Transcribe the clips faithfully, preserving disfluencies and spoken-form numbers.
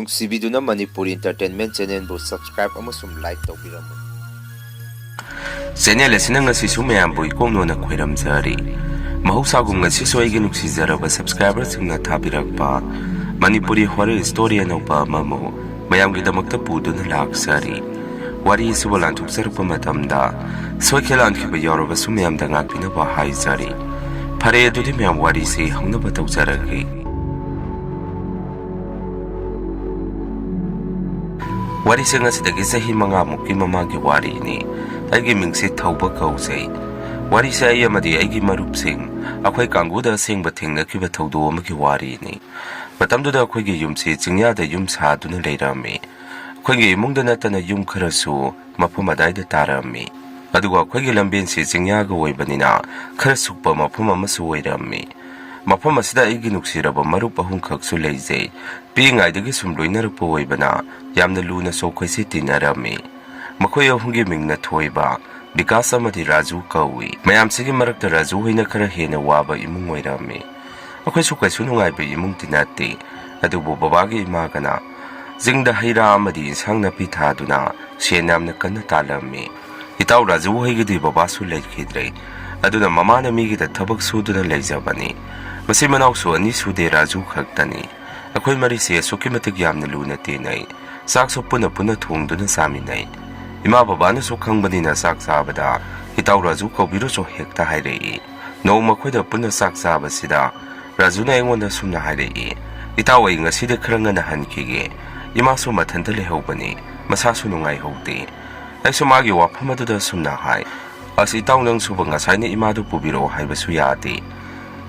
ꯅꯨꯡꯁꯤꯕꯤꯗꯨꯅ Manipuri Entertainment Channelꯕꯨ subscribe ꯑꯃꯁꯨꯡ like ꯇꯧꯕꯤꯔꯝꯃꯨ꯫ Channel ꯑꯁꯤꯅ ꯉꯁꯤꯁꯨ ꯃꯌꯥꯝꯕꯨ ꯏꯀꯣꯛꯅꯣꯅ ꯈꯣꯏꯔꯝꯖꯔꯤ꯫ ꯃꯍꯧꯁꯥꯒꯨꯝ ꯉꯁꯤꯁꯨ ꯑꯩꯒꯤ ꯅꯨꯡꯁꯤꯖꯔꯕ subscriberꯁꯤꯡꯅ ꯊꯥꯕꯤꯔꯛꯄ ꯃꯅꯤꯄꯨꯔꯤ horror story ꯑꯅꯧꯕ ꯑꯃꯃꯨꯛ ꯃꯌꯥꯝꯒꯤꯗꯃꯛꯇ ꯄꯨꯗꯨꯅ ꯂꯥꯛꯆꯔꯤ꯫ ꯋꯥꯔꯤ ꯑꯁꯤꯕꯨ ꯂꯥꯟꯊꯣꯛꯆꯔꯛꯄ ꯃꯇꯝꯗ ꯁꯣꯏꯈꯤ ꯂꯥꯟꯈꯤꯕ ꯌꯥꯎꯔꯕꯁꯨ ꯃꯌꯥꯝꯗ ꯉꯥꯛꯄꯤꯅꯕ ꯍꯥꯏꯖꯔꯤ꯫ ꯐꯔꯦ, ꯑꯗꯨꯗꯤ ꯃꯌꯥꯝ ꯋꯥꯔꯤꯁꯤ ꯍꯧꯅꯕ ꯇꯧꯖꯔꯒꯦ꯫ ꯋꯥꯔꯤꯁꯤꯡ ꯑꯁꯤꯗꯒꯤ ꯆꯍꯤ ꯃꯉꯥꯃꯨꯛꯀꯤ ꯃꯃꯥꯡꯒꯤ ꯋꯥꯔꯤꯅꯤ꯫ ꯑꯩꯒꯤ ꯃꯤꯡꯁꯤ ꯊꯧꯕ ꯀꯧꯖꯩ꯫ ꯋꯥꯔꯤꯁꯦ ꯑꯩ ꯑꯃꯗꯤ ꯑꯩꯒꯤ ꯃꯔꯨꯞꯁꯤꯡ, ꯑꯩꯈꯣꯏ ꯀꯥꯡꯕꯨꯗ ꯑꯁꯦꯡꯕ ꯊꯦꯡꯅꯈꯤꯕ ꯊꯧꯗꯣꯛ ꯑꯃꯒꯤ ꯋꯥꯔꯤꯅꯤ꯫ ꯃꯇꯝꯗꯨꯗ ꯑꯩꯈꯣꯏꯒꯤ ꯌꯨꯝꯁꯤ ꯆꯤꯡꯌꯥꯗ ꯌꯨꯝ ꯁꯥꯗꯨꯅ ꯂꯩꯔꯝꯃꯤ꯫ ꯑꯩꯈꯣꯏꯒꯤ ꯏꯃꯨꯡꯗ ꯅꯠꯇꯅ ꯌꯨꯝ ꯈꯔꯁꯨ ꯃꯐꯝ ꯑꯗꯥꯏꯗ ꯇꯥꯔꯝꯃꯤ꯫ ꯑꯗꯨꯒ ꯑꯩꯈꯣꯏꯒꯤ ꯂꯝꯕꯦꯟꯁꯤ ꯆꯤꯡꯌꯥꯒ ꯑꯣꯏꯕꯅꯤꯅ ꯈꯔ ꯁꯨꯛꯄ ꯃꯐꯝ ꯑꯃꯁꯨ ꯑꯣꯏꯔꯝꯃꯤ꯫ ꯃꯐꯝ ꯑꯁꯤꯗ ꯑꯩꯒꯤ ꯅꯨꯡꯁꯤꯔꯕ ꯃꯔꯨꯞ ꯑꯍꯨꯝꯈꯛꯁꯨ ꯂꯩꯖꯩ꯫ ꯄꯤꯛꯏꯉꯩꯗꯒꯤ ꯁꯨꯝ ꯂꯣꯏꯅꯔꯛꯄ ꯑꯣꯏꯕꯅ ꯌꯥꯝꯅ ꯂꯨꯅꯁꯨ ꯑꯩꯈꯣꯏꯁꯤ ꯇꯤꯟꯅꯔꯝꯃꯤ꯫ ꯃꯈꯣꯏ ꯑꯍꯨꯝꯒꯤ ꯃꯤꯡꯅ ꯊꯣꯏꯕ, ꯕꯤꯀꯥꯁ ꯑꯃꯗꯤ ꯔꯥꯖꯨ ꯀꯧꯏ꯫ ꯃꯌꯥꯝꯁꯤꯒꯤ ꯃꯔꯛꯇ ꯔꯥꯖꯨ ꯍꯣꯏꯅ ꯈꯔ ꯍꯦꯟꯅ ꯋꯥꯕ ꯏꯃꯨꯡ ꯑꯣꯏꯔꯝꯃꯤ꯫ ꯑꯩꯈꯣꯏꯁꯨ ꯀꯩꯁꯨ ꯅꯨꯡꯉꯥꯏꯕ ꯏꯃꯨꯡꯗꯤ ꯅꯠꯇꯦ, ꯑꯗꯨꯕꯨ ꯕꯕꯥꯒꯤ ꯏꯃꯥꯒꯅ ꯆꯤꯡꯗ ꯍꯩ ꯔꯥ ꯑꯃꯗꯤ ꯏꯟꯁꯥꯡ ꯅꯥꯄꯤ ꯊꯥꯗꯨꯅ ꯁꯦꯟ ꯌꯥꯝꯅ ꯀꯟꯅ ꯇꯥꯜꯂꯝꯃꯤ꯫ ꯏꯇꯥꯎ ꯔꯥꯖꯨ ꯍꯣꯏꯒꯤꯗꯤ ꯕꯕꯥꯁꯨ ꯂꯩꯈꯤꯗ꯭ꯔꯦ, ꯑꯗꯨꯅ ꯃꯃꯥꯅ ꯃꯤꯒꯤꯗ ꯊꯕꯛ ꯁꯨꯗꯨꯅ ꯂꯩꯖꯕꯅꯤ꯫ ꯃꯆꯤꯟ ꯃꯅꯥꯎꯁꯨ ꯑꯅꯤ ꯁꯨꯗꯦ, ꯔꯥꯖꯨ ꯈꯛꯇꯅꯤ꯫ ꯑꯩꯈꯣꯏ ꯃꯔꯤꯁꯦ ꯑꯁꯨꯛꯀꯤ ꯃꯇꯤꯛ ꯌꯥꯝꯅ ꯂꯨꯅ ꯇꯤꯟꯅꯩ꯫ ꯆꯥꯛꯁꯨ ꯄꯨꯟꯅ ꯄꯨꯟꯅ ꯊꯣꯡꯗꯨꯅ ꯆꯥꯃꯤꯟꯅꯩ꯫ ꯏꯃꯥ ꯕꯕꯥꯅꯁꯨ ꯈꯪꯕꯅꯤꯅ ꯆꯥꯛ ꯆꯥꯕꯗ "ꯏꯇꯥꯎ ꯔꯥꯖꯨ ꯀꯧꯕꯤꯔꯨꯆꯣ" ꯍꯦꯛꯇ ꯍꯥꯏꯔꯛꯏ꯫ ꯅꯣꯡꯃ ꯑꯩꯈꯣꯏꯗ ꯄꯨꯟꯅ ꯆꯥꯛ ꯆꯥꯕꯁꯤꯗ ꯔꯥꯖꯨꯅ ꯑꯩꯉꯣꯟꯗ ꯁꯨꯝꯅ ꯍꯥꯏꯔꯛꯏ, "ꯏꯇꯥꯎ, ꯑꯩ ꯉꯁꯤꯗꯤ ꯈꯔ ꯉꯟꯅ ꯍꯟꯈꯤꯒꯦ꯫ ꯏꯃꯥꯁꯨ ꯃꯊꯟꯇ ꯂꯩꯍꯧꯕꯅꯤ, ꯃꯁꯥꯁꯨ ꯅꯨꯡꯉꯥꯏꯍꯧꯗꯦ꯫" ꯑꯩꯁꯨ ꯃꯥꯒꯤ ꯋꯥꯐꯝ ꯑꯗꯨꯗ ꯁꯨꯝꯅ ꯍꯥꯏ, "ꯑꯁ ꯏꯇꯥꯎ, ꯅꯪꯁꯨꯕ ꯉꯁꯥꯏꯅ ꯏꯃꯥꯗꯨ ꯄꯨꯕꯤꯔꯛꯑꯣ ꯍꯥꯏꯕꯁꯨ ꯌꯥꯗꯦ꯫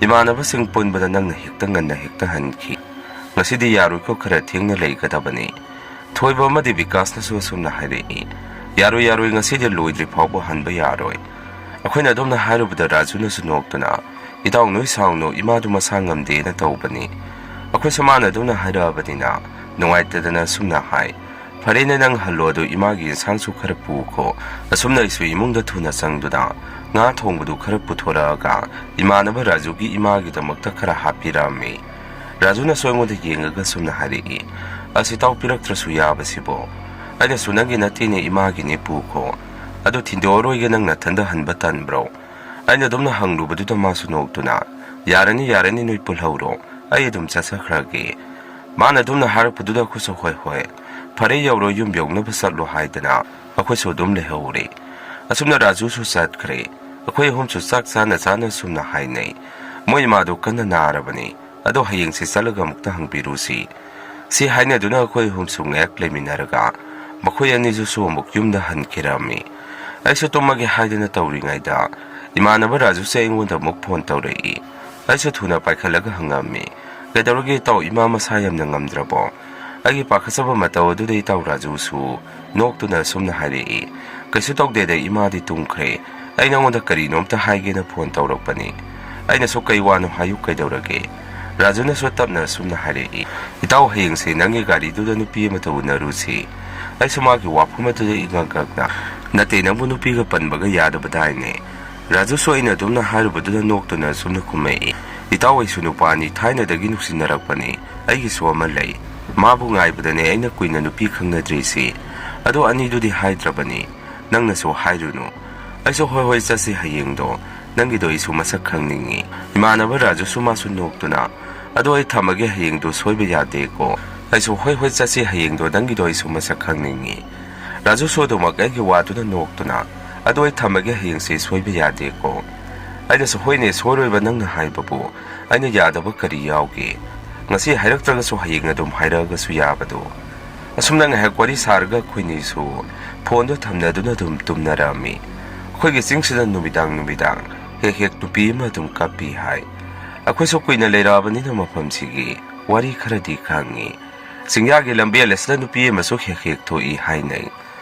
ꯏꯃꯥꯟꯅꯕꯁꯤꯡ ꯄꯨꯟꯕꯗ ꯅꯪꯅ ꯍꯦꯛꯇ ꯉꯟꯅ ꯍꯦꯛꯇ ꯍꯟꯈꯤ꯫ ꯉꯁꯤꯗꯤ ꯌꯥꯔꯣꯏꯀꯣ, ꯈꯔ ꯊꯦꯡꯅ ꯂꯩꯒꯗꯕꯅꯤ꯫" ꯊꯣꯏꯕ ꯑꯃꯗꯤ ꯕꯤꯀꯥꯁꯅꯁꯨ ꯑꯁꯨꯝꯅ ꯍꯥꯏꯔꯛꯏ, "ꯌꯥꯔꯣꯏ, ꯌꯥꯔꯣꯏ, ꯉꯁꯤꯗꯤ ꯂꯣꯏꯗ꯭ꯔꯤ ꯐꯥꯎꯕ ꯍꯟꯕ ꯌꯥꯔꯣꯏ꯫" ꯑꯩꯈꯣꯏꯅ ꯑꯗꯨꯝꯅ ꯍꯥꯏꯔꯨꯕꯗ ꯔꯥꯖꯨꯅꯁꯨ ꯅꯣꯛꯇꯨꯅ, "ꯏꯇꯥꯎ ꯅꯣꯏ ꯁꯥꯎꯅꯨ, ꯏꯃꯥꯗꯨ ꯃꯁꯥ ꯉꯝꯗꯦꯅ ꯇꯧꯕꯅꯤ꯫" ꯑꯩꯈꯣꯏꯁꯨ ꯃꯥꯅ ꯑꯗꯨꯝꯅ ꯍꯥꯏꯔꯛꯑꯕꯅꯤꯅ ꯅꯨꯡꯉꯥꯏꯇꯗꯅ ꯑꯁꯨꯝꯅ ꯍꯥꯏ, "ꯐꯔꯦꯅꯦ, ꯅꯪ ꯍꯜꯂꯣ, ꯑꯗꯨ ꯏꯃꯥꯒꯤ ꯏꯟꯁꯥꯡꯁꯨ ꯈꯔ ꯄꯨꯈꯣ꯫ ꯑꯁꯨꯝꯅ ꯑꯩꯁꯨ ꯏꯃꯨꯡꯗ ꯊꯨꯅ ꯆꯪꯗꯨꯅ ꯉꯥ ꯊꯣꯡꯕꯗꯨ ꯈꯔ ꯄꯨꯊꯣꯔꯛꯑꯒ ꯏꯃꯥꯟꯅꯕ ꯔꯥꯖꯨꯒꯤ ꯏꯃꯥꯒꯤꯗꯃꯛꯇ ꯈꯔ ꯍꯥꯞꯄꯤꯔꯝꯃꯤ꯫" ꯔꯥꯖꯨꯅꯁꯨ ꯑꯩꯉꯣꯟꯗ ꯌꯦꯡꯉꯒ ꯁꯨꯝꯅ ꯍꯥꯏꯔꯛꯏ, "ꯑꯁ, ꯏꯇꯥꯎ, ꯄꯤꯔꯛꯇ꯭ꯔꯁꯨ ꯌꯥꯕꯁꯤꯕꯣ꯫ ꯑꯩꯅꯁꯨ ꯅꯪꯒꯤ ꯅꯠꯇꯦꯅꯦ, ꯏꯃꯥꯒꯤꯅꯦ ꯄꯨꯈꯣ꯫ ꯑꯗꯨ ꯊꯤꯟꯗꯣꯛꯑꯔꯣꯏꯒꯦ, ꯅꯪ ꯅꯊꯟꯗ ꯍꯟꯕ ꯇꯟꯕ꯭ꯔꯣ?" ꯑꯩꯅ ꯑꯗꯨꯝꯅ ꯍꯪꯂꯨꯕꯗꯨꯗ ꯃꯥꯁꯨ ꯅꯣꯛꯇꯨꯅ, "ꯌꯥꯔꯅꯤ, ꯌꯥꯔꯅꯤ, ꯅꯣꯏ ꯄꯨꯜꯍꯧꯔꯣ, ꯑꯩ ꯑꯗꯨꯝ ꯆꯠꯆꯈ꯭ꯔꯒꯦ"꯫ ꯃꯥꯅ ꯑꯗꯨꯝꯅ ꯍꯥꯏꯔꯛꯄꯗꯨꯗ ꯑꯩꯈꯣꯏꯁꯨ "ꯍꯣꯏ, ꯍꯣꯏ, ꯐꯔꯦ, ꯌꯧꯔꯣ, ꯌꯨꯝ ꯌꯧꯅꯕ ꯆꯠꯂꯣ" ꯍꯥꯏꯗꯅ ꯑꯩꯈꯣꯏꯁꯨ ꯑꯗꯨꯝ ꯂꯩꯍꯧꯔꯦ꯫ ꯑꯁꯨꯝꯅ ꯔꯥꯖꯨꯁꯨ ꯆꯠꯈ꯭ꯔꯦ꯫ ꯑꯩꯈꯣꯏ ꯑꯍꯨꯝꯁꯨ ꯆꯥꯛ ꯆꯥꯅ ꯆꯥꯅ ꯁꯨꯝꯅ ꯍꯥꯏꯅꯩ, "ꯃꯣꯏ ꯏꯃꯥꯗꯣ ꯀꯟꯅ ꯅꯥꯔꯕꯅꯤ, ꯑꯗꯣ ꯍꯌꯦꯡꯁꯦ ꯆꯠꯂꯒ ꯑꯃꯨꯛꯇ ꯍꯪꯕꯤꯔꯨꯁꯤ"꯫ ꯁꯤ ꯍꯥꯏꯅꯗꯨꯅ ꯑꯩꯈꯣꯏ ꯑꯍꯨꯝꯁꯨ ꯉꯥꯏꯍꯥꯛ ꯂꯩꯃꯤꯟꯅꯔꯒ ꯃꯈꯣꯏ ꯑꯅꯤꯁꯨ ꯑꯃꯨꯛ ꯌꯨꯝꯗ ꯍꯟꯈꯤꯔꯝꯃꯤ꯫ ꯑꯩꯁꯨ ꯇꯨꯝꯃꯒꯦ ꯍꯥꯏꯗꯅ ꯇꯧꯔꯤꯉꯩꯗ ꯏꯃꯥꯟꯅꯕ ꯔꯥꯖꯨꯁꯦ ꯑꯩꯉꯣꯟꯗ ꯑꯃꯨꯛ ꯐꯣꯟ ꯇꯧꯔꯛꯏ꯫ ꯑꯩꯁꯨ ꯊꯨꯅ ꯄꯥꯏꯈꯠꯂꯒ ꯍꯪꯉꯝꯃꯤ, "ꯀꯩꯗꯧꯔꯒꯦ ꯏꯇꯥꯎ, ꯏꯃꯥ ꯃꯁꯥ ꯌꯥꯝꯅ ꯉꯝꯗ꯭ꯔꯕꯣ?" ꯑꯩꯒꯤ ꯄꯥꯈꯠꯆꯕ ꯃꯇꯧ ꯑꯗꯨꯗ ꯏꯇꯥꯎ ꯔꯥꯖꯨꯁꯨ ꯅꯣꯛꯇꯨꯅ ꯑꯁꯨꯝꯅ ꯍꯥꯏꯔꯛꯏ, "ꯀꯩꯁꯨ ꯇꯧꯗꯦꯗ, ꯏꯃꯥꯗꯤ ꯇꯨꯝꯈ꯭ꯔꯦ꯫ ꯑꯩ ꯅꯉꯣꯟꯗ ꯀꯔꯤꯅꯣꯝꯇ ꯍꯥꯏꯒꯦꯅ ꯐꯣꯟ ꯇꯧꯔꯛꯄꯅꯤ"꯫ ꯑꯩꯅꯁꯨ, "ꯀꯩ ꯋꯥꯅꯣ ꯍꯥꯏꯌꯨ, ꯀꯩꯗꯧꯔꯒꯦ?" ꯔꯥꯖꯨꯅꯁꯨ ꯇꯞꯅ ꯑꯁꯨꯝꯅ ꯍꯥꯏꯔꯛꯏ, "ꯏꯇꯥꯎ, ꯍꯌꯦꯡꯁꯦ ꯅꯪꯒꯤ ꯒꯥꯔꯤꯗꯨꯗ ꯅꯨꯄꯤ ꯑꯃꯇ ꯎꯅꯔꯨꯁꯤ"꯫ ꯑꯩꯁꯨ ꯃꯥꯒꯤ ꯋꯥꯐꯝ ꯑꯗꯨꯗ ꯏꯉꯛ ꯉꯛꯅ, "ꯅꯠꯇꯦ, ꯅꯪꯕꯨ ꯅꯨꯄꯤꯒ ꯄꯟꯕꯒ ꯌꯥꯗꯕꯗꯥꯏꯅꯦ?" ꯔꯥꯖꯨꯁꯨ ꯑꯩꯅ ꯑꯗꯨꯝꯅ ꯍꯥꯏꯔꯨꯕꯗꯨꯗ ꯅꯣꯛꯇꯨꯅ ꯑꯁꯨꯝꯅ ꯈꯨꯝꯃꯛꯏ, "ꯏꯇꯥꯎ, ꯑꯩꯁꯨ ꯅꯨꯄꯥꯅꯤ, ꯊꯥꯏꯅꯗꯒꯤ ꯅꯨꯡꯁꯤꯅꯔꯛꯄꯅꯤ꯫ ꯑꯩꯒꯤꯁꯨ ꯑꯃ ꯂꯩ꯫ ꯃꯥꯕꯨ ꯉꯥꯏꯕꯗꯅꯦ ꯑꯩꯅ ꯀꯨꯏꯅ ꯅꯨꯄꯤ ꯈꯪꯅꯗ꯭ꯔꯤꯁꯤ꯫ ꯑꯗꯣ ꯑꯅꯤꯗꯨꯗꯤ ꯍꯥꯏꯗ꯭ꯔꯕꯅꯤ꯫ ꯅꯪꯅꯁꯨ ꯍꯥꯏꯔꯨꯅꯨ"꯫ ꯑꯩꯁꯨ, "ꯍꯣꯏ, ꯍꯣꯏ, ꯆꯠꯁꯤ ꯍꯌꯦꯡꯗꯣ꯫ ꯅꯪꯒꯤꯗꯣ ꯑꯩꯁꯨ ꯃꯁꯛ ꯈꯪꯅꯤꯡꯉꯤ"꯫ ꯏꯃꯥꯟꯅꯕ ꯔꯥꯖꯨꯁꯨ ꯃꯥꯁꯨ ꯅꯣꯛꯇꯨꯅ, "ꯑꯗꯣ ꯑꯩ ꯊꯝꯃꯒꯦ, ꯍꯌꯦꯡꯗꯣ ꯁꯣꯏꯕ ꯌꯥꯗꯦꯀꯣ"꯫ ꯑꯩꯁꯨ, "ꯍꯣꯏ, ꯍꯣꯏ, ꯆꯠꯁꯤ ꯍꯌꯦꯡꯗꯣ, ꯅꯪꯒꯤꯗꯣ ꯑꯩꯁꯨ ꯃꯁꯛ ꯈꯪꯅꯤꯡꯉꯤ"꯫ ꯔꯥꯖꯨꯁꯨ ꯑꯗꯨꯃꯛ ꯑꯩꯒꯤ ꯋꯥꯗꯨꯅ ꯅꯣꯛꯇꯨꯅ, "ꯑꯗꯣ ꯑꯩ ꯊꯝꯃꯒꯦ, ꯍꯌꯦꯡꯁꯦ ꯁꯣꯏꯕ ꯌꯥꯗꯦꯀꯣ"꯫ ꯑꯩꯅꯁꯨ, "ꯍꯣꯏꯅꯦ, ꯁꯣꯏꯔꯣꯏꯕ ꯅꯪꯅ ꯍꯥꯏꯕꯕꯨ꯫ ꯑꯩꯅ ꯌꯥꯗꯕ ꯀꯔꯤ ꯌꯥꯎꯒꯦ? ꯉꯁꯤ ꯍꯥꯏꯔꯛꯇ꯭ꯔꯒꯁꯨ ꯍꯌꯦꯡ ꯑꯗꯨꯝ ꯍꯥꯏꯔꯛꯑꯒꯁꯨ ꯌꯥꯕꯗꯨ"꯫ ꯑꯁꯨꯝꯅ ꯉꯥꯏꯍꯥꯛ ꯋꯥꯔꯤ ꯁꯥꯔꯒ ꯑꯩꯈꯣꯏꯅꯤꯁꯨ ꯐꯣꯟꯗꯣ ꯊꯝꯅꯗꯨꯅ ꯑꯗꯨꯝ ꯇꯨꯝꯅꯔꯝꯃꯤ꯫ ꯑꯩꯈꯣꯏꯒꯤ ꯆꯤꯡꯁꯤꯗ ꯅꯨꯃꯤꯗꯥꯡ ꯅꯨꯃꯤꯗꯥꯡ ꯍꯦꯛ ꯍꯦꯛ ꯅꯨꯄꯤ ꯑꯃ ꯑꯗꯨꯝ ꯀꯞꯄꯤ ꯍꯥꯏ꯫ ꯑꯩꯈꯣꯏꯁꯨ ꯀꯨꯏꯅ ꯂꯩꯔꯛꯑꯕꯅꯤꯅ ꯃꯐꯝꯁꯤꯒꯤ ꯋꯥꯔꯤ ꯈꯔꯗꯤ ꯈꯪꯉꯤ꯫ ꯆꯤꯡꯌꯥꯒꯤ ꯂꯝꯕꯦꯜ ꯑꯁꯤꯗ ꯅꯨꯄꯤ ꯑꯃꯁꯨ ꯍꯦꯛ ꯍꯦꯛ ꯊꯣꯛꯏ ꯍꯥꯏꯅꯩ꯫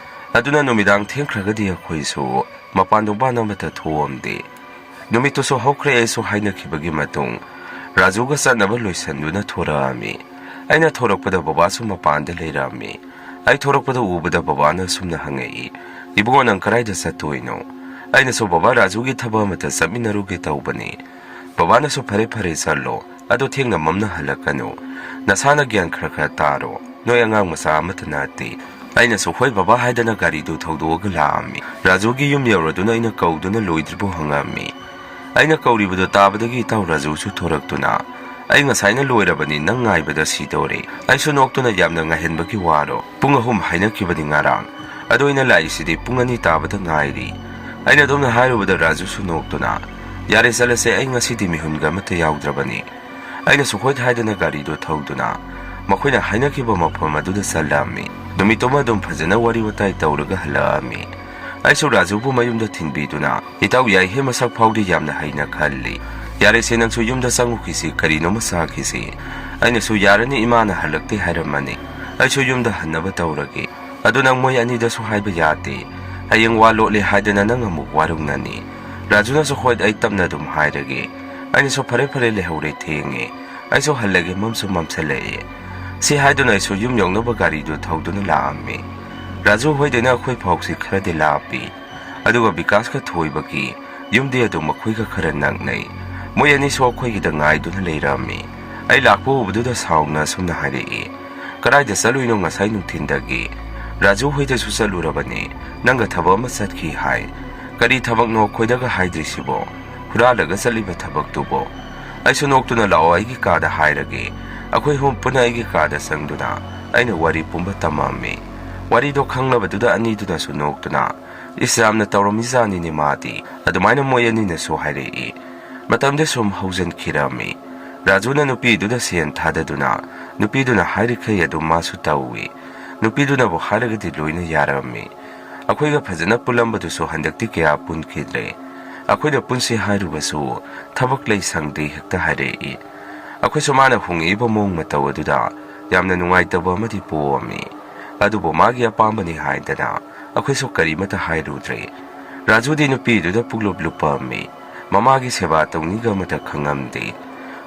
ꯑꯗꯨꯅ ꯅꯨꯃꯤꯗꯥꯡ ꯊꯦꯡꯈ꯭ꯔꯒꯗꯤ ꯑꯩꯈꯣꯏꯁꯨ ꯃꯄꯥꯟ ꯅꯨꯡꯄꯥꯟ ꯑꯃꯠꯇ ꯊꯣꯛꯑꯝꯗꯦ꯫ ꯅꯨꯃꯤꯠꯇꯨꯁꯨ ꯍꯧꯈ꯭ꯔꯦ, ꯑꯩꯁꯨ ꯍꯥꯏꯅꯈꯤꯕꯒꯤ ꯃꯇꯨꯡ ꯔꯥꯖꯨꯒ ꯆꯠꯅꯕ ꯂꯣꯏꯁꯟꯗꯨꯅ ꯊꯣꯔꯛꯑꯝꯃꯤ꯫ ꯑꯩꯅ ꯊꯣꯔꯛꯄꯗ ꯕꯕꯥꯁꯨ ꯃꯄꯥꯟꯗ ꯂꯩꯔꯝꯃꯤ꯫ ꯑꯩ ꯊꯣꯔꯛꯄꯗ ꯎꯕꯗ ꯕꯕꯥꯅ ꯑꯁꯨꯝꯅ ꯍꯪꯉꯛꯏ, "ꯏꯕꯨꯡꯉꯣ, ꯅꯪ ꯀꯗꯥꯏꯗ ꯆꯠꯇꯣꯏꯅꯣ?" ꯑꯩꯅꯁꯨ, "ꯕꯕꯥ, ꯔꯥꯖꯨꯒꯤ ꯊꯕꯛ ꯑꯃꯠꯇ ꯆꯠꯃꯤꯟꯅꯔꯨꯒꯦ ꯇꯧꯕꯅꯤ"꯫ ꯕꯕꯥꯅꯁꯨ, "ꯐꯔꯦ, ꯐꯔꯦ, ꯆꯠꯂꯣ꯫ ꯑꯗꯣ ꯊꯦꯡꯅ ꯃꯝꯅ ꯍꯜꯂꯛꯀꯅꯨ꯫ ꯅꯁꯥꯅ ꯒ꯭ꯌꯥꯟ ꯈꯔ ꯈꯔ ꯇꯥꯔꯣ"꯫ ꯅꯣꯏ ꯑꯉꯥꯡ ꯃꯆꯥ ꯑꯃꯠꯇ ꯅꯠꯇꯦ꯫ ꯑꯩꯅꯁꯨ "ꯍꯣꯏ ꯕꯕꯥ" ꯍꯥꯏꯗꯅ ꯒꯥꯔꯤꯗꯨ ꯊꯧꯗꯣꯛꯑꯒ ꯂꯥꯛꯑꯝꯃꯤ꯫ ꯔꯥꯖꯨꯒꯤ ꯌꯨꯝ ꯌꯧꯔꯗꯨꯅ ꯑꯩꯅ ꯀꯧꯗꯨꯅ ꯂꯣꯏꯗ꯭ꯔꯤꯕꯣ ꯍꯪꯉꯝꯃꯤ꯫ ꯑꯩꯅ ꯀꯧꯔꯤꯕꯗꯨ ꯇꯥꯕꯗꯒꯤ ꯏꯇꯥꯎ ꯔꯥꯖꯨꯁꯨ ꯊꯣꯔꯛꯇꯨꯅ, "ꯑꯩ ꯉꯁꯥꯏꯅ ꯂꯣꯏꯔꯕꯅꯤ, ꯅꯪ ꯉꯥꯏꯕꯗ ꯁꯤꯗꯧꯔꯦ"꯫ ꯑꯩꯁꯨ ꯅꯣꯛꯇꯨꯅ, "ꯌꯥꯝꯅ ꯉꯥꯏꯍꯟꯕꯒꯤ ꯋꯥꯔꯣ? ꯄꯨꯡ ꯑꯍꯨꯝ ꯍꯥꯏꯅꯈꯤꯕꯅꯤ ꯉꯔꯥꯡ, ꯑꯗꯣ ꯑꯩꯅ ꯂꯥꯛꯏꯁꯤꯗꯤ ꯄꯨꯡ ꯑꯅꯤ ꯇꯥꯕꯗ ꯉꯥꯏꯔꯤ"꯫ ꯑꯩꯅ ꯑꯗꯨꯝꯅ ꯍꯥꯏꯔꯨꯕꯗ ꯔꯥꯖꯨꯁꯨ ꯅꯣꯛꯇꯨꯅ, "ꯌꯥꯔꯦ ꯆꯠꯂꯁꯦ, ꯑꯩ ꯉꯁꯤꯗꯤ ꯃꯤꯍꯨꯟꯒ ꯑꯃꯠꯇ ꯌꯥꯎꯗ꯭ꯔꯕꯅꯤ"꯫ ꯑꯩꯅꯁꯨ ꯍꯣꯏ ꯍꯥꯏꯗꯅ ꯒꯥꯔꯤꯗꯨ ꯊꯧꯗꯨꯅ ꯃꯈꯣꯏꯅ ꯍꯥꯏꯅꯈꯤꯕ ꯃꯐꯝ ꯑꯗꯨꯗ ꯆꯠꯂꯝꯃꯤ꯫ ꯅꯨꯃꯤꯠꯇꯨꯃ ꯑꯗꯨꯝ ꯐꯖꯅ ꯋꯥꯔꯤ ꯋꯥꯇꯥꯏ ꯇꯧꯔꯒ ꯍꯜꯂꯛꯑꯝꯃꯤ꯫ ꯑꯩꯁꯨ ꯔꯥꯖꯨꯕꯨ ꯃꯌꯨꯝꯗ ꯊꯤꯟꯕꯤꯗꯨꯅ, "ꯏꯇꯥꯎ ꯌꯥꯏꯍꯦ, ꯃꯁꯛ ꯐꯥꯎꯗꯤ ꯌꯥꯝꯅ ꯍꯩꯅ ꯈꯜꯂꯤ꯫ ꯌꯥꯔꯦꯁꯦ, ꯅꯪꯁꯨ ꯌꯨꯝꯗ ꯆꯪꯉꯨꯈꯤꯁꯤ, ꯀꯔꯤꯅꯣꯃ ꯆꯥꯈꯤꯁꯤ"꯫ ꯑꯩꯅꯁꯨ, "ꯌꯥꯔꯅꯤ, ꯏꯃꯥꯅ ꯍꯜꯂꯛꯇꯦ ꯍꯥꯏꯔꯝꯃꯅꯤ꯫ ꯑꯩꯁꯨ ꯌꯨꯝꯗ ꯍꯟꯅꯕ ꯇꯧꯔꯒꯦ꯫ ꯑꯗꯨ ꯅꯪ ꯃꯣꯏ ꯑꯅꯤꯗꯁꯨ ꯍꯥꯏꯕ ꯌꯥꯗꯦ꯫ ꯍꯌꯦꯡ ꯋꯥ ꯂꯣꯠꯂꯦ ꯍꯥꯏꯗꯅ ꯅꯪ ꯑꯃꯨꯛ ꯋꯥꯔꯧꯅꯅꯤ"꯫ ꯔꯥꯖꯨꯅꯁꯨ, "ꯍꯣꯏ, ꯑꯩ ꯇꯞꯅ ꯑꯗꯨꯝ ꯍꯥꯏꯔꯒꯦ"꯫ ꯑꯩꯅꯁꯨ, "ꯐꯔꯦ ꯐꯔꯦ, ꯂꯩꯍꯧꯔꯦ, ꯊꯦꯡꯉꯦ꯫ ꯑꯩꯁꯨ ꯍꯜꯂꯒꯦ, ꯃꯝꯁꯨ ꯃꯝꯁꯜꯂꯛꯑꯦ"꯫ ꯁꯤ ꯍꯥꯏꯗꯨꯅ ꯑꯩꯁꯨ ꯌꯨꯝ ꯌꯧꯅꯕ ꯒꯥꯔꯤꯗꯨ ꯊꯧꯗꯨꯅ ꯂꯥꯛꯑꯝꯃꯤ꯫ ꯔꯥꯖꯨ ꯍꯣꯏꯗꯩꯅ ꯑꯩꯈꯣꯏ ꯐꯥꯎꯁꯤ ꯈꯔꯗꯤ ꯂꯥꯞꯄꯤ꯫ ꯑꯗꯨꯒ ꯕꯤꯀꯥꯁꯀ ꯊꯣꯏꯕꯒꯤ ꯌꯨꯝꯗꯤ ꯑꯗꯨꯝ ꯃꯈꯣꯏꯒ ꯈꯔ ꯅꯛꯅꯩ꯫ ꯃꯣꯏ ꯑꯅꯤꯁꯨ ꯑꯩꯈꯣꯏꯒꯤꯗ ꯉꯥꯏꯗꯨꯅ ꯂꯩꯔꯝꯃꯤ꯫ ꯑꯩ ꯂꯥꯛꯄ ꯎꯕꯗꯨꯗ ꯁꯥꯎꯅ ꯑꯁꯨꯝꯅ ꯍꯥꯏꯔꯛꯏ, "ꯀꯗꯥꯏꯗ ꯆꯠꯂꯨꯏꯅꯣ ꯉꯁꯥꯏ ꯅꯨꯡꯊꯤꯟꯗꯒꯤ?" "ꯔꯥꯖꯨ ꯍꯣꯏꯗꯁꯨ ꯆꯠꯂꯨꯔꯕꯅꯤ, ꯅꯪꯒ ꯊꯕꯛ ꯑꯃ ꯆꯠꯈꯤ ꯍꯥꯏ꯫ ꯀꯔꯤ ꯊꯕꯛꯅꯣ ꯑꯩꯈꯣꯏꯗꯒ ꯍꯥꯏꯗ꯭ꯔꯤꯁꯤꯕꯣ? ꯍꯨꯔꯥꯜꯂꯒ ꯆꯠꯂꯤꯕ ꯊꯕꯛꯇꯨꯕꯣ?" ꯑꯩꯁꯨ ꯅꯣꯛꯇꯨꯅ, "ꯂꯥꯛꯑꯣ, ꯑꯩꯒꯤ ꯀꯥꯗ ꯍꯥꯏꯔꯒꯦ"꯫ ꯑꯩꯈꯣꯏ ꯑꯍꯨꯝ ꯄꯨꯟꯅ ꯑꯩꯒꯤ ꯀꯥꯗ ꯆꯪꯗꯨꯅ ꯑꯩꯅ ꯋꯥꯔꯤ ꯄꯨꯝꯕ ꯇꯝꯃꯝꯃꯤ꯫ ꯋꯥꯔꯤꯗꯣ ꯈꯪꯂꯕꯗꯨꯗ ꯑꯅꯤꯗꯨꯅꯁꯨ ꯅꯣꯛꯇꯨꯅ, "ꯏꯁ, ꯌꯥꯝꯅ ꯇꯧꯔꯝꯃꯤꯖꯥꯠꯅꯤꯅꯦ ꯃꯥꯗꯤ"꯫ ꯑꯗꯨꯃꯥꯏꯅ ꯃꯣꯏ ꯑꯅꯤꯅꯁꯨ ꯍꯥꯏꯔꯛꯏ꯫ ꯃꯇꯝꯗꯤ ꯁꯨꯝ ꯍꯧꯖꯤꯟꯈꯤꯔꯝꯃꯤ꯫ ꯔꯥꯖꯨꯅ ꯅꯨꯄꯤꯗꯨꯗ ꯁꯦꯟ ꯊꯥꯗꯗꯨꯅ, ꯅꯨꯄꯤꯗꯨꯅ ꯍꯥꯏꯔꯤꯈꯩ ꯑꯗꯨꯝ ꯃꯥꯁꯨ ꯇꯧꯏ꯫ ꯅꯨꯄꯤꯗꯨꯅꯕꯨ ꯍꯥꯏꯔꯒꯗꯤ ꯂꯣꯏꯅ ꯌꯥꯔꯝꯃꯤ꯫ ꯑꯩꯈꯣꯏꯒ ꯐꯖꯅ ꯄꯨꯜꯂꯝꯕꯗꯨꯁꯨ ꯍꯟꯗꯛꯇꯤ ꯀꯌꯥ ꯄꯨꯟꯈꯤꯗ꯭ꯔꯦ꯫ ꯑꯩꯈꯣꯏꯅ ꯄꯨꯟꯁꯤ ꯍꯥꯏꯔꯨꯕꯁꯨ ꯊꯕꯛ ꯂꯩ ꯁꯪꯗꯦ ꯍꯦꯛꯇ ꯍꯥꯏꯔꯛꯏ꯫ ꯑꯩꯈꯣꯏꯁꯨ ꯃꯥꯅ ꯍꯣꯡꯉꯛꯏꯕ ꯃꯑꯣꯡ ꯃꯇꯧ ꯑꯗꯨꯗ ꯌꯥꯝꯅ ꯅꯨꯡꯉꯥꯏꯇꯕ ꯑꯃꯗꯤ ꯄꯣꯛꯑꯝꯃꯤ꯫ ꯑꯗꯨꯕꯨ ꯃꯥꯒꯤ ꯑꯄꯥꯝꯕꯅꯤ ꯍꯥꯏꯗꯅ ꯑꯩꯈꯣꯏꯁꯨ ꯀꯔꯤꯃꯠꯇ ꯍꯥꯏꯔꯨꯗ꯭ꯔꯦ꯫ ꯔꯥꯖꯨꯗꯤ ꯅꯨꯄꯤꯗꯨꯗ ꯄꯨꯡꯂꯨꯞ ꯂꯨꯞꯄꯝꯃꯤ꯫ ꯃꯃꯥꯒꯤ ꯁꯦꯕꯥ ꯇꯧꯅꯤꯒ ꯑꯃꯠꯇ ꯈꯪꯉꯝꯗꯦ꯫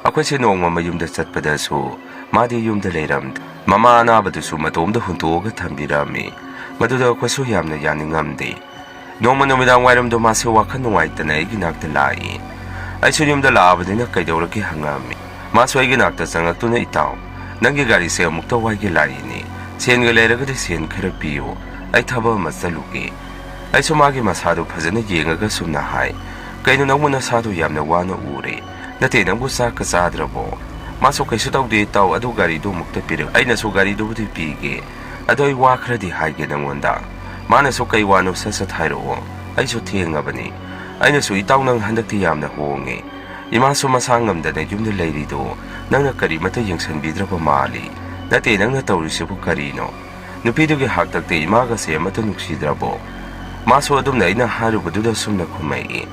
ꯑꯩꯈꯣꯏꯁꯦ ꯅꯣꯡꯃ ꯃꯌꯨꯝꯗ ꯆꯠꯄꯗꯁꯨ ꯃꯥꯗꯤ ꯌꯨꯝꯗ ꯂꯩꯔꯝꯗꯦ꯫ ꯃꯃꯥ ꯑꯅꯥꯕꯗꯨꯁꯨ ꯃꯇꯣꯝꯗ ꯍꯨꯟꯇꯣꯛꯑꯒ ꯊꯝꯕꯤꯔꯝꯃꯤ꯫ ꯃꯗꯨꯗ ꯑꯩꯈꯣꯏꯁꯨ ꯌꯥꯝꯅ ꯌꯥꯅꯤꯡꯉꯝꯗꯦ꯫ ꯅꯣꯡꯃ ꯅꯨꯃꯤꯗꯥꯡ ꯋꯥꯏꯔꯝꯗꯣ ꯃꯥꯁꯦ ꯋꯥꯈꯜ ꯅꯨꯡꯉꯥꯏꯇꯅ ꯑꯩꯒꯤ ꯅꯥꯛꯇ ꯂꯥꯛꯏ꯫ ꯑꯩꯁꯨ ꯌꯨꯝꯗ ꯂꯥꯛꯑꯕꯅꯤꯅ ꯀꯩꯗꯧꯔꯒꯦ ꯍꯪꯉꯛꯑꯝꯃꯤ꯫ ꯃꯥꯁꯨ ꯑꯩꯒꯤ ꯅꯥꯛꯇ ꯆꯪꯉꯛꯇꯨꯅ, "ꯏꯇꯥꯎ, "ꯅꯪꯒꯤ ꯒꯥꯔꯤꯁꯦ ꯑꯃꯨꯛꯇ ꯋꯥꯏꯒꯦ ꯂꯥꯛꯏꯅꯦ꯫ ꯁꯦꯟꯒ ꯂꯩꯔꯒꯗꯤ ꯁꯦꯟ ꯈꯔ ꯄꯤꯌꯨ, ꯑꯩ ꯊꯕꯛ ꯑꯃ ꯆꯠꯂꯨꯒꯦ꯫" ꯑꯩꯁꯨ ꯃꯥꯒꯤ ꯃꯁꯥꯗꯨ ꯐꯖꯅ ꯌꯦꯡꯉꯒ ꯁꯨꯝꯅ ꯍꯥꯏ, "ꯀꯩꯅꯣ ꯅꯪꯕꯨ ꯅꯁꯥꯗꯨ ꯌꯥꯝꯅ ꯋꯥꯅ ꯎꯔꯦ? ꯅꯠꯇꯦ, ꯅꯪꯕꯨ ꯆꯥꯛꯀ ꯆꯥꯗ꯭ꯔꯕꯣ?" ꯃꯥꯁꯨ, "ꯀꯩꯁꯨ ꯇꯧꯗꯦ ꯏꯇꯥꯎ, ꯑꯗꯨ ꯒꯥꯔꯤꯗꯨ ꯑꯃꯨꯛꯇ ꯄꯤꯔꯛ꯫" ꯑꯩꯅꯁꯨ, "ꯒꯥꯔꯤꯗꯨꯕꯨꯗꯤ ꯄꯤꯒꯦ, ꯑꯗꯣ ꯑꯩ ꯋꯥ ꯈꯔꯗꯤ ꯍꯥꯏꯒꯦ ꯅꯪꯉꯣꯟꯗ꯫" ꯃꯥꯅꯁꯨ, "ꯀꯩ ꯋꯥꯅꯣ ꯁꯠ ꯁꯠ ꯍꯥꯏꯔꯛꯑꯣ, ꯑꯩꯁꯨ ꯊꯦꯡꯉꯕꯅꯤ꯫" ꯑꯩꯅꯁꯨ, "ꯏꯇꯥꯎ ꯅꯪ ꯍꯟꯗꯛꯇꯤ ꯌꯥꯝꯅ ꯍꯣꯡꯉꯦ꯫ ꯏꯃꯥꯁꯨ ꯃꯁꯥ ꯉꯝꯗꯅ ꯌꯨꯝꯗ ꯂꯩꯔꯤꯗꯨ ꯅꯪꯅ ꯀꯔꯤꯃꯠꯇ ꯌꯦꯡꯁꯤꯟꯕꯤꯗ꯭ꯔꯕ ꯃꯥꯜꯂꯤ꯫ ꯅꯠꯇꯦ, ꯅꯪꯅ ꯇꯧꯔꯤꯁꯤꯕꯨ ꯀꯔꯤꯅꯣ? ꯅꯨꯄꯤꯗꯨꯒꯤ ꯍꯥꯛꯇꯛꯇ ꯏꯃꯥꯒꯁꯦ ꯑꯃꯠꯇ ꯅꯨꯡꯁꯤꯗ꯭ꯔꯕꯣ?" ꯃꯥꯁꯨ ꯑꯗꯨꯝꯅ ꯑꯩꯅ ꯍꯥꯏꯔꯨꯕꯗꯨꯗ ꯁꯨꯝꯅ ꯈꯨꯝꯃꯛꯏ,